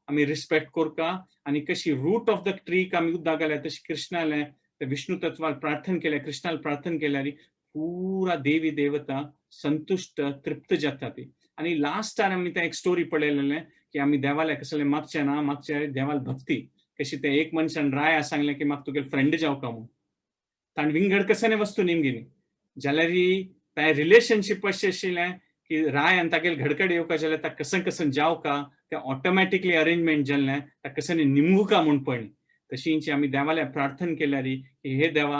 आमी रिस्पेक्ट करता. आनी कशी रूट ऑफ the ट्रीक आमी उदक घाल्या, तशी कृष्णाले ते विष्णू तत्वाक प्रार्थना केल्या, कृष्णाला प्रार्थना केल्यार पुरा देवी देवता संतुष्ट तृप्त जाता ती. आनी लास्टान आमी तें एक स्टोरी पळयलेलें की आमी देवाले कसलें मागचें ना, मागचें देवाल भक्ती कशी. ते एक मनशान राया सांगलें की म्हाका तुगेले फ्रेंड जावका म्हूण. ताणें विंगड कसले वस्तू निमगिली जाल्यार ते रिलेशनशीप अशें आशिल्लें की रायान तागेले घडकड येवका जाल्यार ताका कसन कसन जावका, ते ऑटोमॅटिकली अरेंजमेंट जाल्लें, ताका कसन निमगुका म्हूण पळय. तशींच आमी देवाले प्रार्थना केल्यार की हे देवा,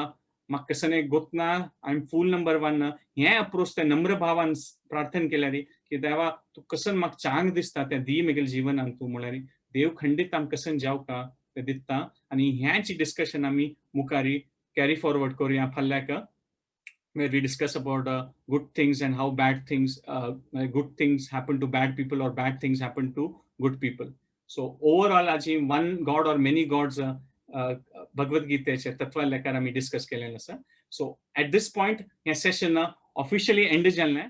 म्हाका कसने गोतना, I am fool number one. हें अप्रोच ते नम्र भावान प्रार्थना केल्यार की देवा, तूं कसन म्हाका चांग दिसता तें दी म्हगेले जिवनान तूं म्हळ्यार देव खंडीत आमकां कसन जावका तें दिता. आनी ह्याच डिस्कशन आमी मुखारी कॅरी फॉरवर्ड करुया फाल्याक, where we discuss about good things and how bad things, good things happen to bad people or bad things happen to good people. So overall, आजी one God or many gods, Bhagavad गीतेचे तत्व लेखार आमी discuss केलें आसा. So eight this point हें Seshan officially and जालें.